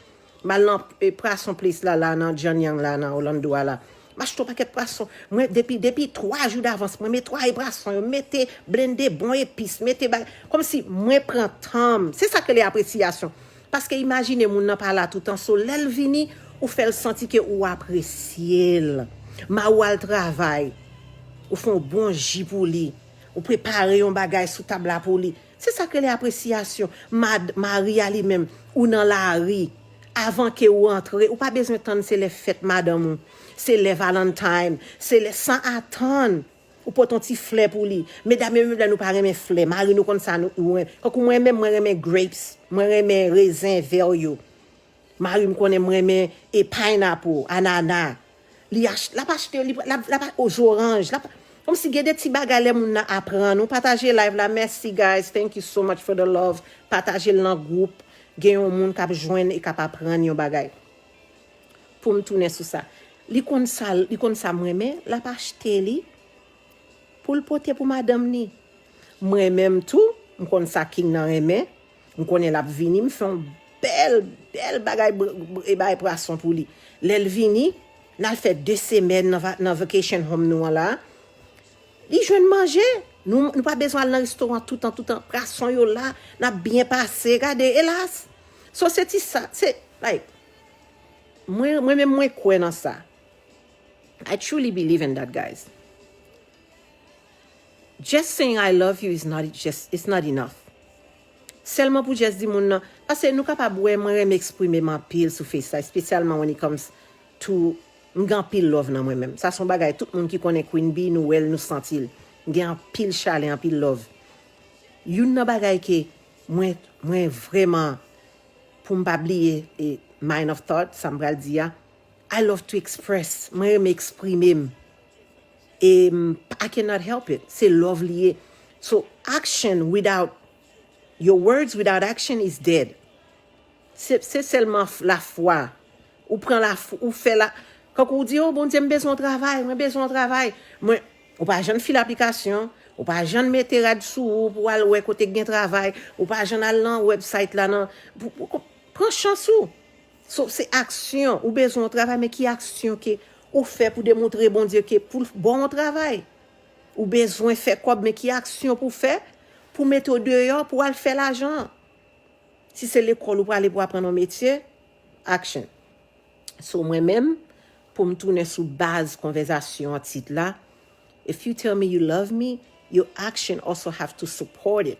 M al nan e, prason place la, la nan John Yang la, nan Orlando a la. M achte yon pakèt prason. Mwen, depi, depi twa jou davans, mwen netwaye prason yo, mete blende bon epis, mete bagay. Kòmsi mwen pran tan m. Se sa k rele apresyasyon. Paske imajine moun nan pa la toutan. So, lè l vini, ou fè l santi ke ou apresye l. Mari w al travay, ou fè yon bon ji pou li, ou prepare yon bagay sou tab la pou li. Se sa k rele apresyasyon. Mad, mari a li menm, ou nan lari. Avan ke ou antre, ou pa bezwen tann se lè fèt madanm ou, se lè Valentine, se lè, san atann. Ou pote yon ti flè pou li. Medam yo, menm lè nou pa renmen flè, mari nou konn sa nou, ou renmen. Kankou mwen menm, mwen renmen grapes, mwen renmen rezen vè yo. Mari m konnen m renmen e pineapple, anana. Li ach, l ap achte, li, l ap, l ap, o zoranj, l ap, kòmsi gen de ti bagay lè moun nan aprann ou. Pataje live la, mèsi, guys, thank you so much for the love. Pataje l nan gwoup, gen yon moun k ap jwenn e k ap aprann yon bagay. Pou m tounen sou sa. Li konn sa, li konn sa m renmen, l ap achte li pou l pote pou madanm ni. Mwen menm tou, m konn sa King nan renmen. M konnen l ap vini, m fè yon bèl, bèl bagay, br- br- e bagay pwason pou li. Lè l vini, n al fè de semèn nan, va- nan vacation home nou an la. Li jwenn manje. Nou, nou pa bezwen al nan restoran toutan, toutan. Pwason yo la, n ap byen pase. Gade, elas. So, se ti sa, se, like, mwen, mwen menm, mwen kwè nan sa. I truly believe in that, guys. Just saying "I love you" is not just, it's not enough. Sèlman pou just di moun nan, paske nou kapab wè mwen renmen eksprime m anpil sou FaceTime, espesyalman when it comes to, m gen anpil love nan mwen menm. Sa se yon bagay, tout moun ki konnen Queen Bee, nou wè l, nou santi l. M gen anpil chalè, anpil love. Youn nan bagay ke mwen, mwen vrèman, pou m pa bliye, e, mind of thought, sa m pral di a, I love to express. Mwen renmen eksprime m. E m, I cannot help it. Se love li ye. So, action without, your words without action is dead. Se, se sèlman f- lafwa. Ou pran lafwa, ou fè la. Kankou ou di, "Oh, Bondye, m bezwen yon travay, mwen bezwen yon travay." Mwen, ou pa janm file aplikasyon, ou pa janm mete rad sou ou pou w al wè kote k gen travay, ou pa janm al nan website la, nan, pou, pou, pran chans ou. So, se aksyon. Ou bezwen yon travay, men ki aksyon ke ou fè pou demontre Bondye ke pou l ba w yon travay? Ou bezwen fè kòb, men ki aksyon pou w fè pou mete w deyò pou w al fè lajan? Si se lekòl ou prale pou aprann yon metye, action. So, mwen menm, pou m tounen sou baz konvèsasyon an, tit la, if you tell me you love me, your action also have to support it.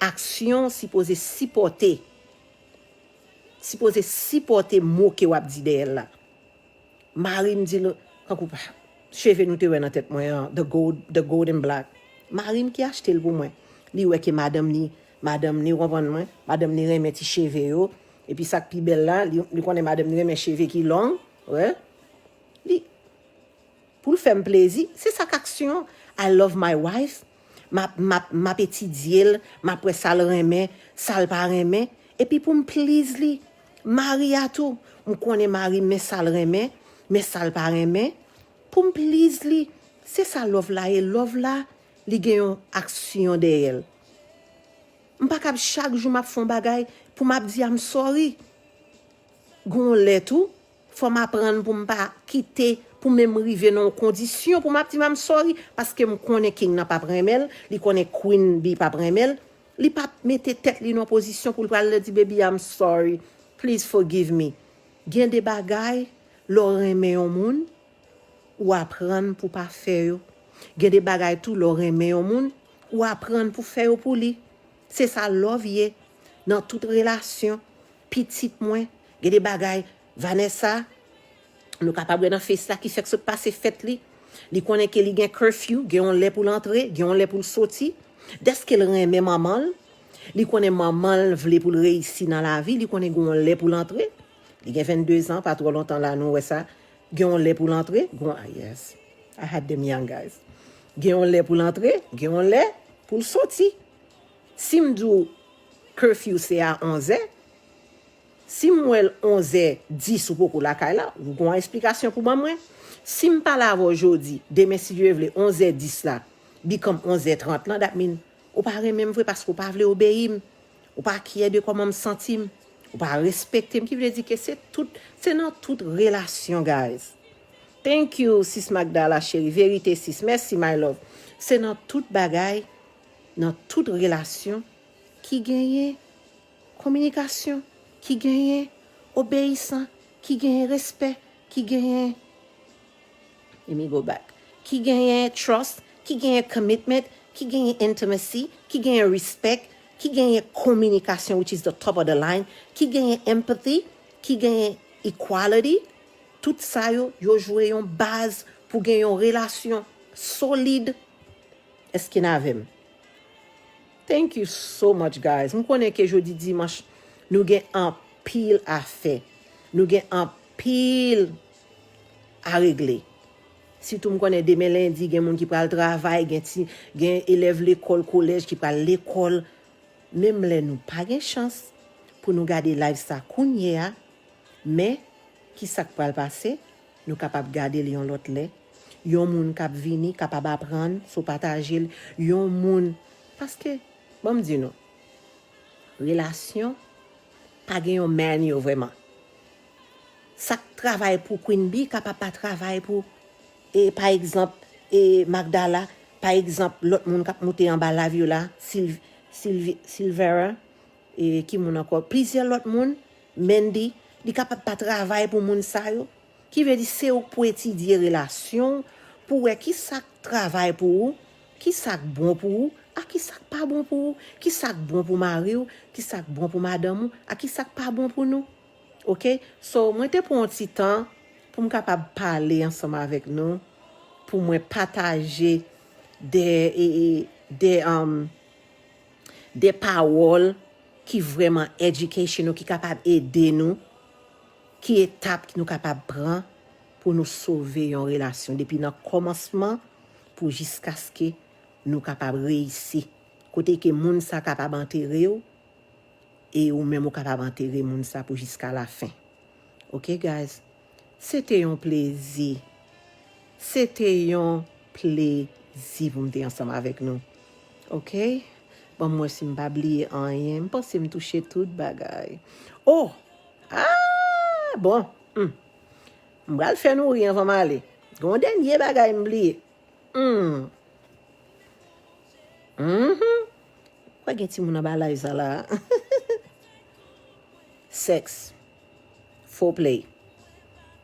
Aksyon sipoze sipòte. Sipoze sipòte mo ke w ap di dèyè l la. Mari m di l, kankou pa, cheve nou te wè nan tèt mwen an, the gold, the golden black. Mari m ki achte l pou mwen. Li wè ke madanm ni, madanm ni, ou konprann mwen, madanm ni renmen ti cheve yo. Epi sa k pi bèl la, li, li konnen madanm ni renmen cheve ki long, wè. Li, pou l fè m plezi, se sa k aksyon. I love my wife. M ap, m ap, m ap etidye l, m ap wè sa l renmen, sa l pa renmen. Epi pou m please li. Mari a tou, m konnen mari m, men sa l renmen, men sa l pa renmen. Pou m please li. Se sa love la ye. Love la, li gen yon aksyon dèyè l. M pa kab chak jou m ap fè yon bagay pou m ap di I'm sorry. Gon lè tou, fò m aprann pou m pa kite, pou menm rive nan yon kondisyon pou m ap di m I'm sorry, paske m konnen king nan p ap renmen l, li konnen queen bee p ap renmen l, li p ap mete tèt li nan yon pozisyon pou l pral di baby I'm sorry, please forgive me. Gen de bagay, lè w renmen yon moun, ou aprann pou pa fè yo. Gen de bagay tou, lè w renmen yon moun, ou aprann pou fè yo pou li. Se sa love ye. Nan tout relasyon, pitit mwen, gen de bagay, Vanessa, nou kapab wè nan face la ki fèk sot pase fèt li. Li konnen ke li gen curfew, gen yon lè pou l antre, gen yon lè pou l soti. Dèske l renmen manman l, li konnen manman l vle pou l reyisi nan lavi, li konnen gen yon lè pou l antre. Li gen vennde zan, pa twò lontan la nou wè sa. Gen yon lè pou l antre, gen yon, ah, yes. I had them young, guys. Gen yon lè pou l antre, gen yon lè pou l soti. Si m di w curfew se a onzè, si m wè l onzè dis ou poko lakay la, ou gon esplikasyon pou ban mwen. Si m pale avè w jodi, demen si Dye vle, onzè dis la, become onzè trant lan, that mean ou pa renmen m vre paske ou pa vle obeyi m. Ou pa kyè de kòman m santi m. Ou pa respekte m, ki vle di ke se tout, se nan tout relasyon, guys. Thank you, sis Magdala cheri. Verite, sis. Mèsi, my love. Se nan tout bagay, nan tout relasyon, ki genyen kominikasyon, ki genyen obeyisan, ki genyen respè, ki genyen, let me go back, ki genyen trust, ki genyen commitment, ki genyen intimacy, ki genyen respect, ki genyen kominikasyon, which is the top of the line, ki genyen empathy, ki genyen equality. Tout sa yo, yo jwe yon baz pou gen yon relasyon solid. Èske n avè m? Thank you so much, guys. M konnen ke jodi dimanch, nou gen anpil a fè. Nou gen anpil a regle. Sitou m konnen demen lendi, gen moun ki pral travay, gen ti, gen elèv lekòl, kolèj ki pral lekòl. Menm lè nou pa gen chans pou nou gade live sa kounye a, men, ki sa k pral pase? Nou kapab gade l yon lòt lè. Yon moun k ap vini kapab aprann si w pataje l. Yon moun, paske, ban m di nou, relasyon pa gen yon manual vrèman. Sa k travay pou Queen Bee kapab pa travay pou, e, pa egzanp, e, Magdala, pa egzanp, lòt moun k ap moute anba live yo la, Sylv-, Sylvi-, Silvera, e, ki moun ankò? Plizyè lòt moun, Mandy, li kapab pa travay pou moun sa yo. Ki vle di se ou k pou etidye relasyon w, pou wè ki sa k travay pou ou, ki sa k bon pou ou, a ki sa k pa bon pou ou, ki sa k bon pou mari w, ki sa k bon pou madanm ou, a ki sa k pa bon pou nou. Oke? So, mwen te pran yon ti tan pou m kapab pale ansanm avèk nou, pou mwen pataje de, e, e, de, um, de pawòl ki vrèman educational, ki kapab ede nou, ki etap ki nou kapab pran pou nou sove yon relasyon depi nan kòmansman pou jiskaske nou kapab reyisi. Kote ke moun sa kapab antere w, e ou menm ou kapab antere moun sa pou jiska lafen. Oke, guys? Se te yon plezi. Se te yon plezi pou m te ansanm avèk nou. Oke? Ban m wè si m pa bliye anyen. M panse m touche tout bagay. Oh! Ah! Bon. Hmm. M pral fè nou ri anvan m ale. Gon dènye bagay m bliye. Hmm. Mhm. Kwè gen timoun anba live sa la. Sèks. Foreplay.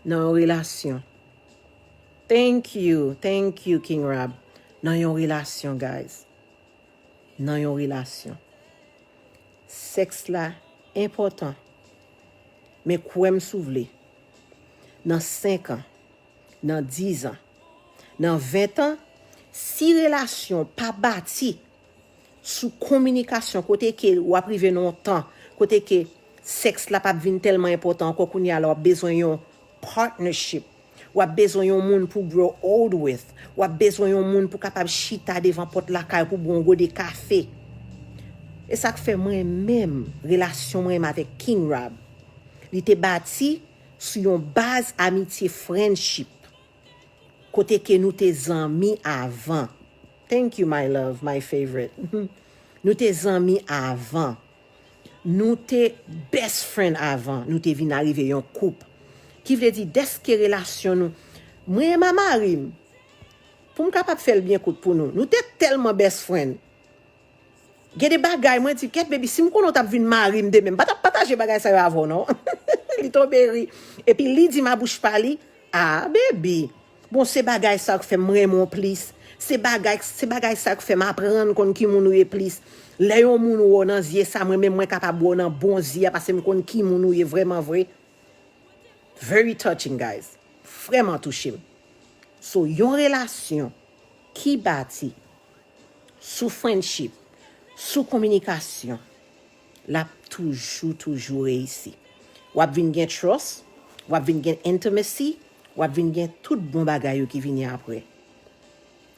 Nan yon relasyon. Thank you. Thank you, King Rab. Nan yon relasyon, guys. Nan yon relasyon. Sèks la enpòtan. Men kwè m si w vle, nan senk an, nan diz an, nan ven an, si relasyon pa bati sou kominikasyon, kote ke w ap rive nan yon tan kote ke sèks la p ap vin tèlman enpòtan ankò, kounye a la w ap bezwen yon partnership, w ap bezwen yon moun pou grow old with, w ap bezwen yon moun pou kapab chita devan pòt lakay pou bwè yon gode kafe. E sa k fè mwen menm, relasyon mwen menm avèk King Rob, li te bati sou yon baz amitye, friendship, kote ke nou te zanmi avan. Thank you, my love, my favorite. Nou te zanmi avan. Nou te best friend avan nou te vin arive yon koup. Ki vle di, dèske relasyon nou, mwen e ma mari m, pou m kapab fè l byen kout pou nou, nou te tèlman best friend. Gen de bagay, mwen di, kèt, baby, si m konnen w t ap vin mari m demen, m pa t ap pataje bagay sa yo avè w, non. Li tonbe ri. Epi li di m a bouch pa li, a, baby, bon, se bagay sa k fè m renmen w plis. Se bagay, se bagay sa k fè m aprann konn ki moun ou ye plis. Lè yon moun wè w nan zye sa, mwen menm mwen kapab wè w nan bon zye a, paske m konn ki moun ou ye vrèman vre. Very touching, guys. Vrèman touche m. So, yon relasyon ki bati sou friendship, sou kominikasyon, l ap toujou, toujou reyisi. W ap vin gen trust, w ap vin gen intimacy, w ap vin gen tout bon bagay yo ki vini apre.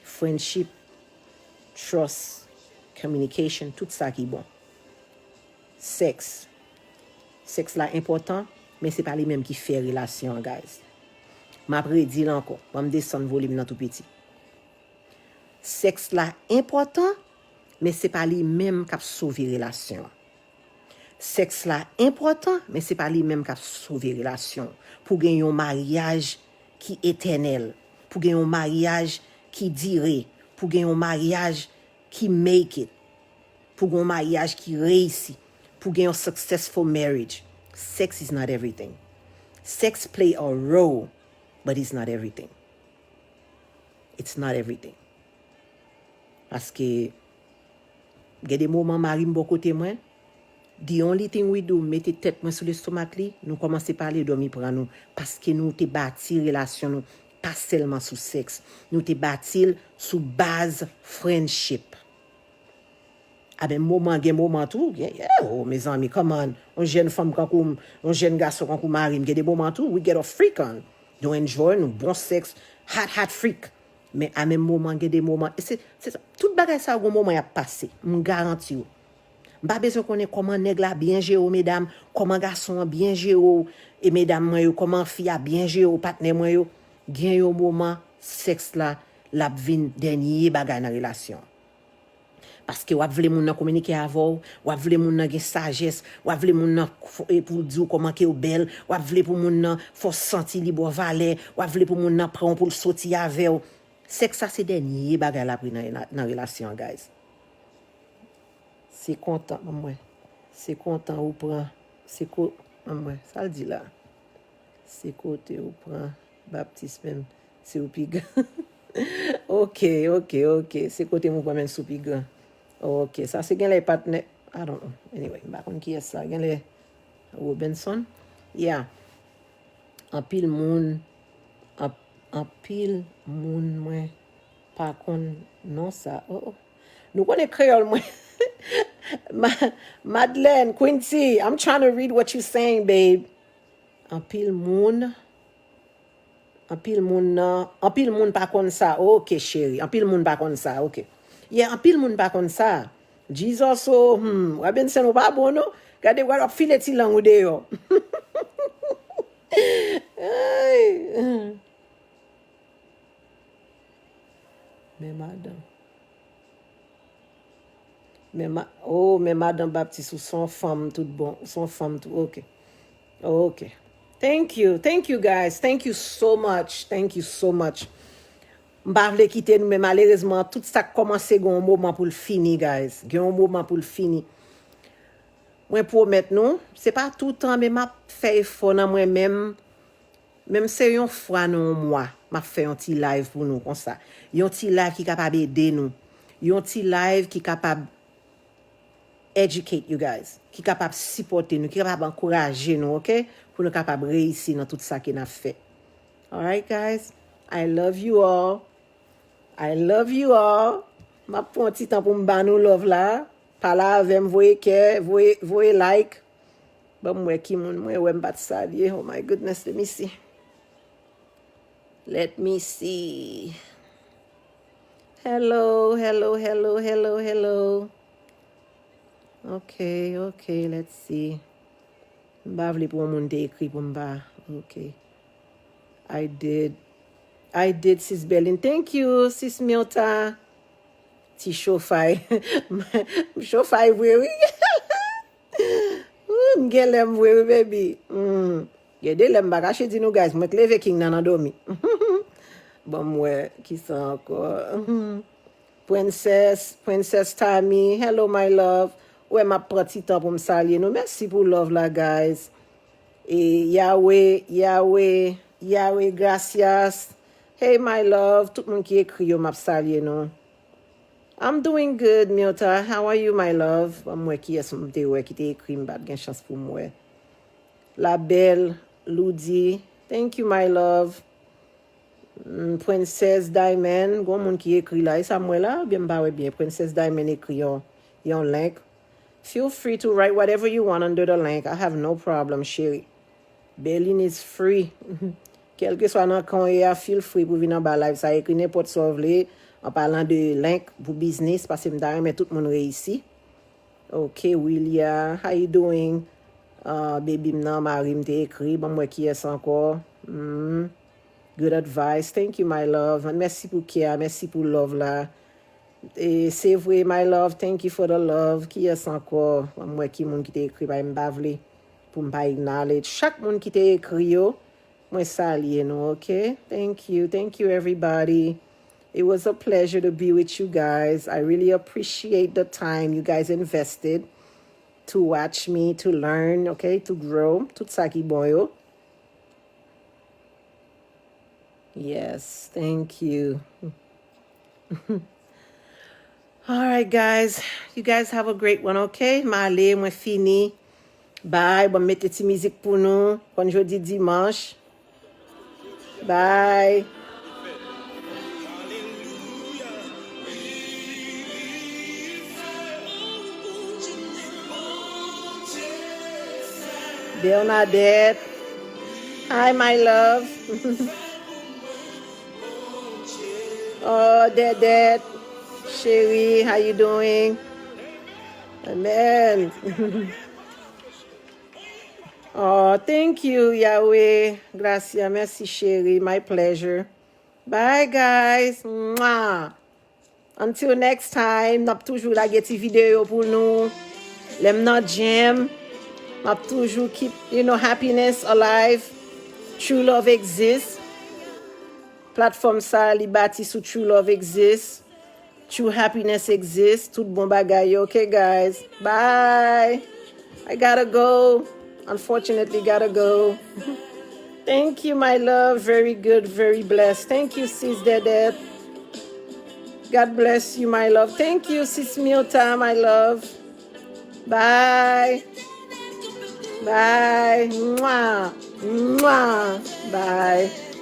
Friendship, trust, communication, tout sa ki bon. Sèks. Sèks la enpòtan, men se pa li menm ki fè relasyon an, guys. M ap redi l ankò. Ban m desann volim nan tou piti. Sèks la enpòtan, men se pa li menm k ap sove relasyon an. Sèks la enpòtan, men se pa li menm k ap sove relasyon. Pou gen yon maryaj ki etènèl, pou gen yon maryaj ki dire, pou gen yon maryaj ki make it, pou gen yon maryaj ki reyisi, pou gen yon successful marriage, sex is not everything. Sex play a role, but it's not everything. It's not everything. Paske gen de moman mari m bò kote mwen, the only thing we do, mete tèt mwen sou lestomak li, nou kòmanse pale, dòmi pran nou. Paske nou te bati relasyon nou pa sèlman sou sèks. Nou te bati l sou baz friendship. A, men moman, gen moman tou, gen, yeah, oh, mezanmi, come on. Yon jèn fanm kankou m, yon jèn gason kankou mari m, gen de moman tou, we get a freak on. Nou enjoy, nou bon sèks, hot, hot freak. Men a menm moman, gen de moman, e se, se sa, tout bagay sa yo gon moman y ap pase, m garanti w. M pa bezwen konnen kòman nèg la byen jere w, medam, kòman gason an byen jere w, e medam mwen yo, kòman fi a byen jere w, patnè mwen yo. Gen yon moman, sèks la, l ap vin dènye bagay nan relasyon an. Paske w ap vle moun nan kominike avè w, w ap vle moun nan gen sajès, w ap vle moun nan f-, e, pou l di w kòman ke w bèl, w ap vle pou moun nan fè w santi li ba w valè, w ap vle pou moun nan pran w pou l soti avè w. Sèks sa se dènye bagay l ap ri nan, nan, nan relasyon an, guys. Se kontan, ban m wè. Se kontan ou pran, se ko-, ban m wè, sa l di la? Se kote ou pran baptis menm, si w pi gran. Ok, ok, ok. Se kote m ou pran menm si w pi gran. Ok, sa se genlè patnè, I don't know. Anyway, m pa konn kiyès sa. Genlè Robinson. Yeah. Anpil moun, an-, anpil moun mwen pa konn non sa. Oh, oh. Nou konnen kreyòl mwen. Ma-, Madeleine, Quincy, I'm trying to read what you saying, babe. Anpil moun, anpil moun nan, anpil moun pa konn sa. Ok, cheri, anpil moun pa konn sa. Ok. Yeah, anpil moun pa konn sa. Jesus, oh, hmm, Robinson, ou pa bon, non? Gade, w ap file ti lang ou deyò. Ay. Men madan. Men ma-, oh, men madan Baptis, ou se yon fanm tout bon. Ou se yon fanm tout, ok. Ok. Thank you. Thank you, guys. Thank you so much. Thank you so much. M pa vle kite nou, men malerezman, tout sa k kòmanse gen yon moman pou l fini, guys. Gen yon moman pou l fini. Mwen pwomèt nou, se pa toutan, men m ap fè efò nan mwen menm. Menm se yon fwa nan yon mwa, m ap fè yon ti live pou nou konsa. Yon ti live ki kapab ede nou. Yon ti live ki kapab educate you guys, ki kapab sipòte nou, ki kapab ankouraje nou, ok? Pou nou kapab reyisi nan tout sa ke n ap fè. Alright, guys? I love you all. I love you all. M ap pran yon ti tan pou m ba nou love la. Pale avè m, voye kè, voye, voye like. Ban m wè ki moun mwen wè m pa t salye. Oh my goodness, let me see. Let me see. Hello, hello, hello, hello, hello. Ok, ok, let's see. M pa vle pou yon moun te ekri pou m pa. Ok. I did. I did, sis Berlin. Thank you, sis Mirta. Ti chofay. M chofay vre, wi. Ooh, m gen lè m vre, wi, baby. Mm. Gen de lè m pa kache di nou, guys, mwen k leve King nan nan dòmi. Ban m wè, kisa ankò? Princess, Princess Tammy, hello my love. Ou wè m ap pran ti tan pou m salye nou. Mèsi pou love la, guys. E Yahweh, Yahweh, Yahweh, gracias. Hey my love, tout moun ki ekri yo, m ap salye nou. I'm doing good, Mirta. How are you, my love? Ban m wè kiyès m te wè ki te ekri m, m pa t gen chans pou m wè. La Belle, Loudi, thank you, my love. Mm, Princess Diamond, gon moun ki ekri la, e sa m wè la, oubyen m pa wè byen. Princess Diamond ekri yon, yon link. Feel free to write whatever you want under the link. I have no problem, chérie. Berlin is free. Kèlkeswa nan kan w ye a, feel free pou vin anba live sa, ekri nenpòt sa w vle, an palan de link pou biznis, paske m ta renmen tout moun reyisi. Ok, Willia, how you doing? Ah, baby m nan, mari m te ekri, ban m wè kiyès ankò. Hmm. Good advice. Thank you, my love. Mèsi pou kè a, mèsi pou love la. E, se vre, my love, thank you for the love. Kiyès ankò? Ban m wè ki moun ki te ekri, bay m pa vle pou m pa acknowledge chak moun ki te ekri yo. Mwen salye nou, ok? Thank you. Thank you, everybody. It was a pleasure to be with you guys. I really appreciate the time you guys invested to watch me, to learn, ok? To grow. Tout sa ki bon yo. Yes, thank you. Alright, guys. You guys have a great one, ok? M ale, mwen fini. Bye. Bon, m mete ti mizik pou nou. Konn jodi dimanch. Bye. Bernadette. Hi, my love. Oh, Dedette. Chérie, how you doing? Amen. Oh, thank you, Yahweh. Gracia, merci, chérie. My pleasure. Bye, guys. Mwah. Until next time, n ap toujou lage ti videyo pou nou. Lè m nan gym, m ap toujou keep, you know, happiness alive. True love exists. Platfòm sa, li bati sou True Love Exists. True Happiness Exists. Tout bon bagay yo. Ok, guys. Bye. I gotta go. Unfortunately, gotta go. Thank you, my love. Very good, very blessed. Thank you, sis Dedette. God bless you, my love. Thank you, sis Mirta, my love. Bye. Bye. Mwah. Mwah. Bye.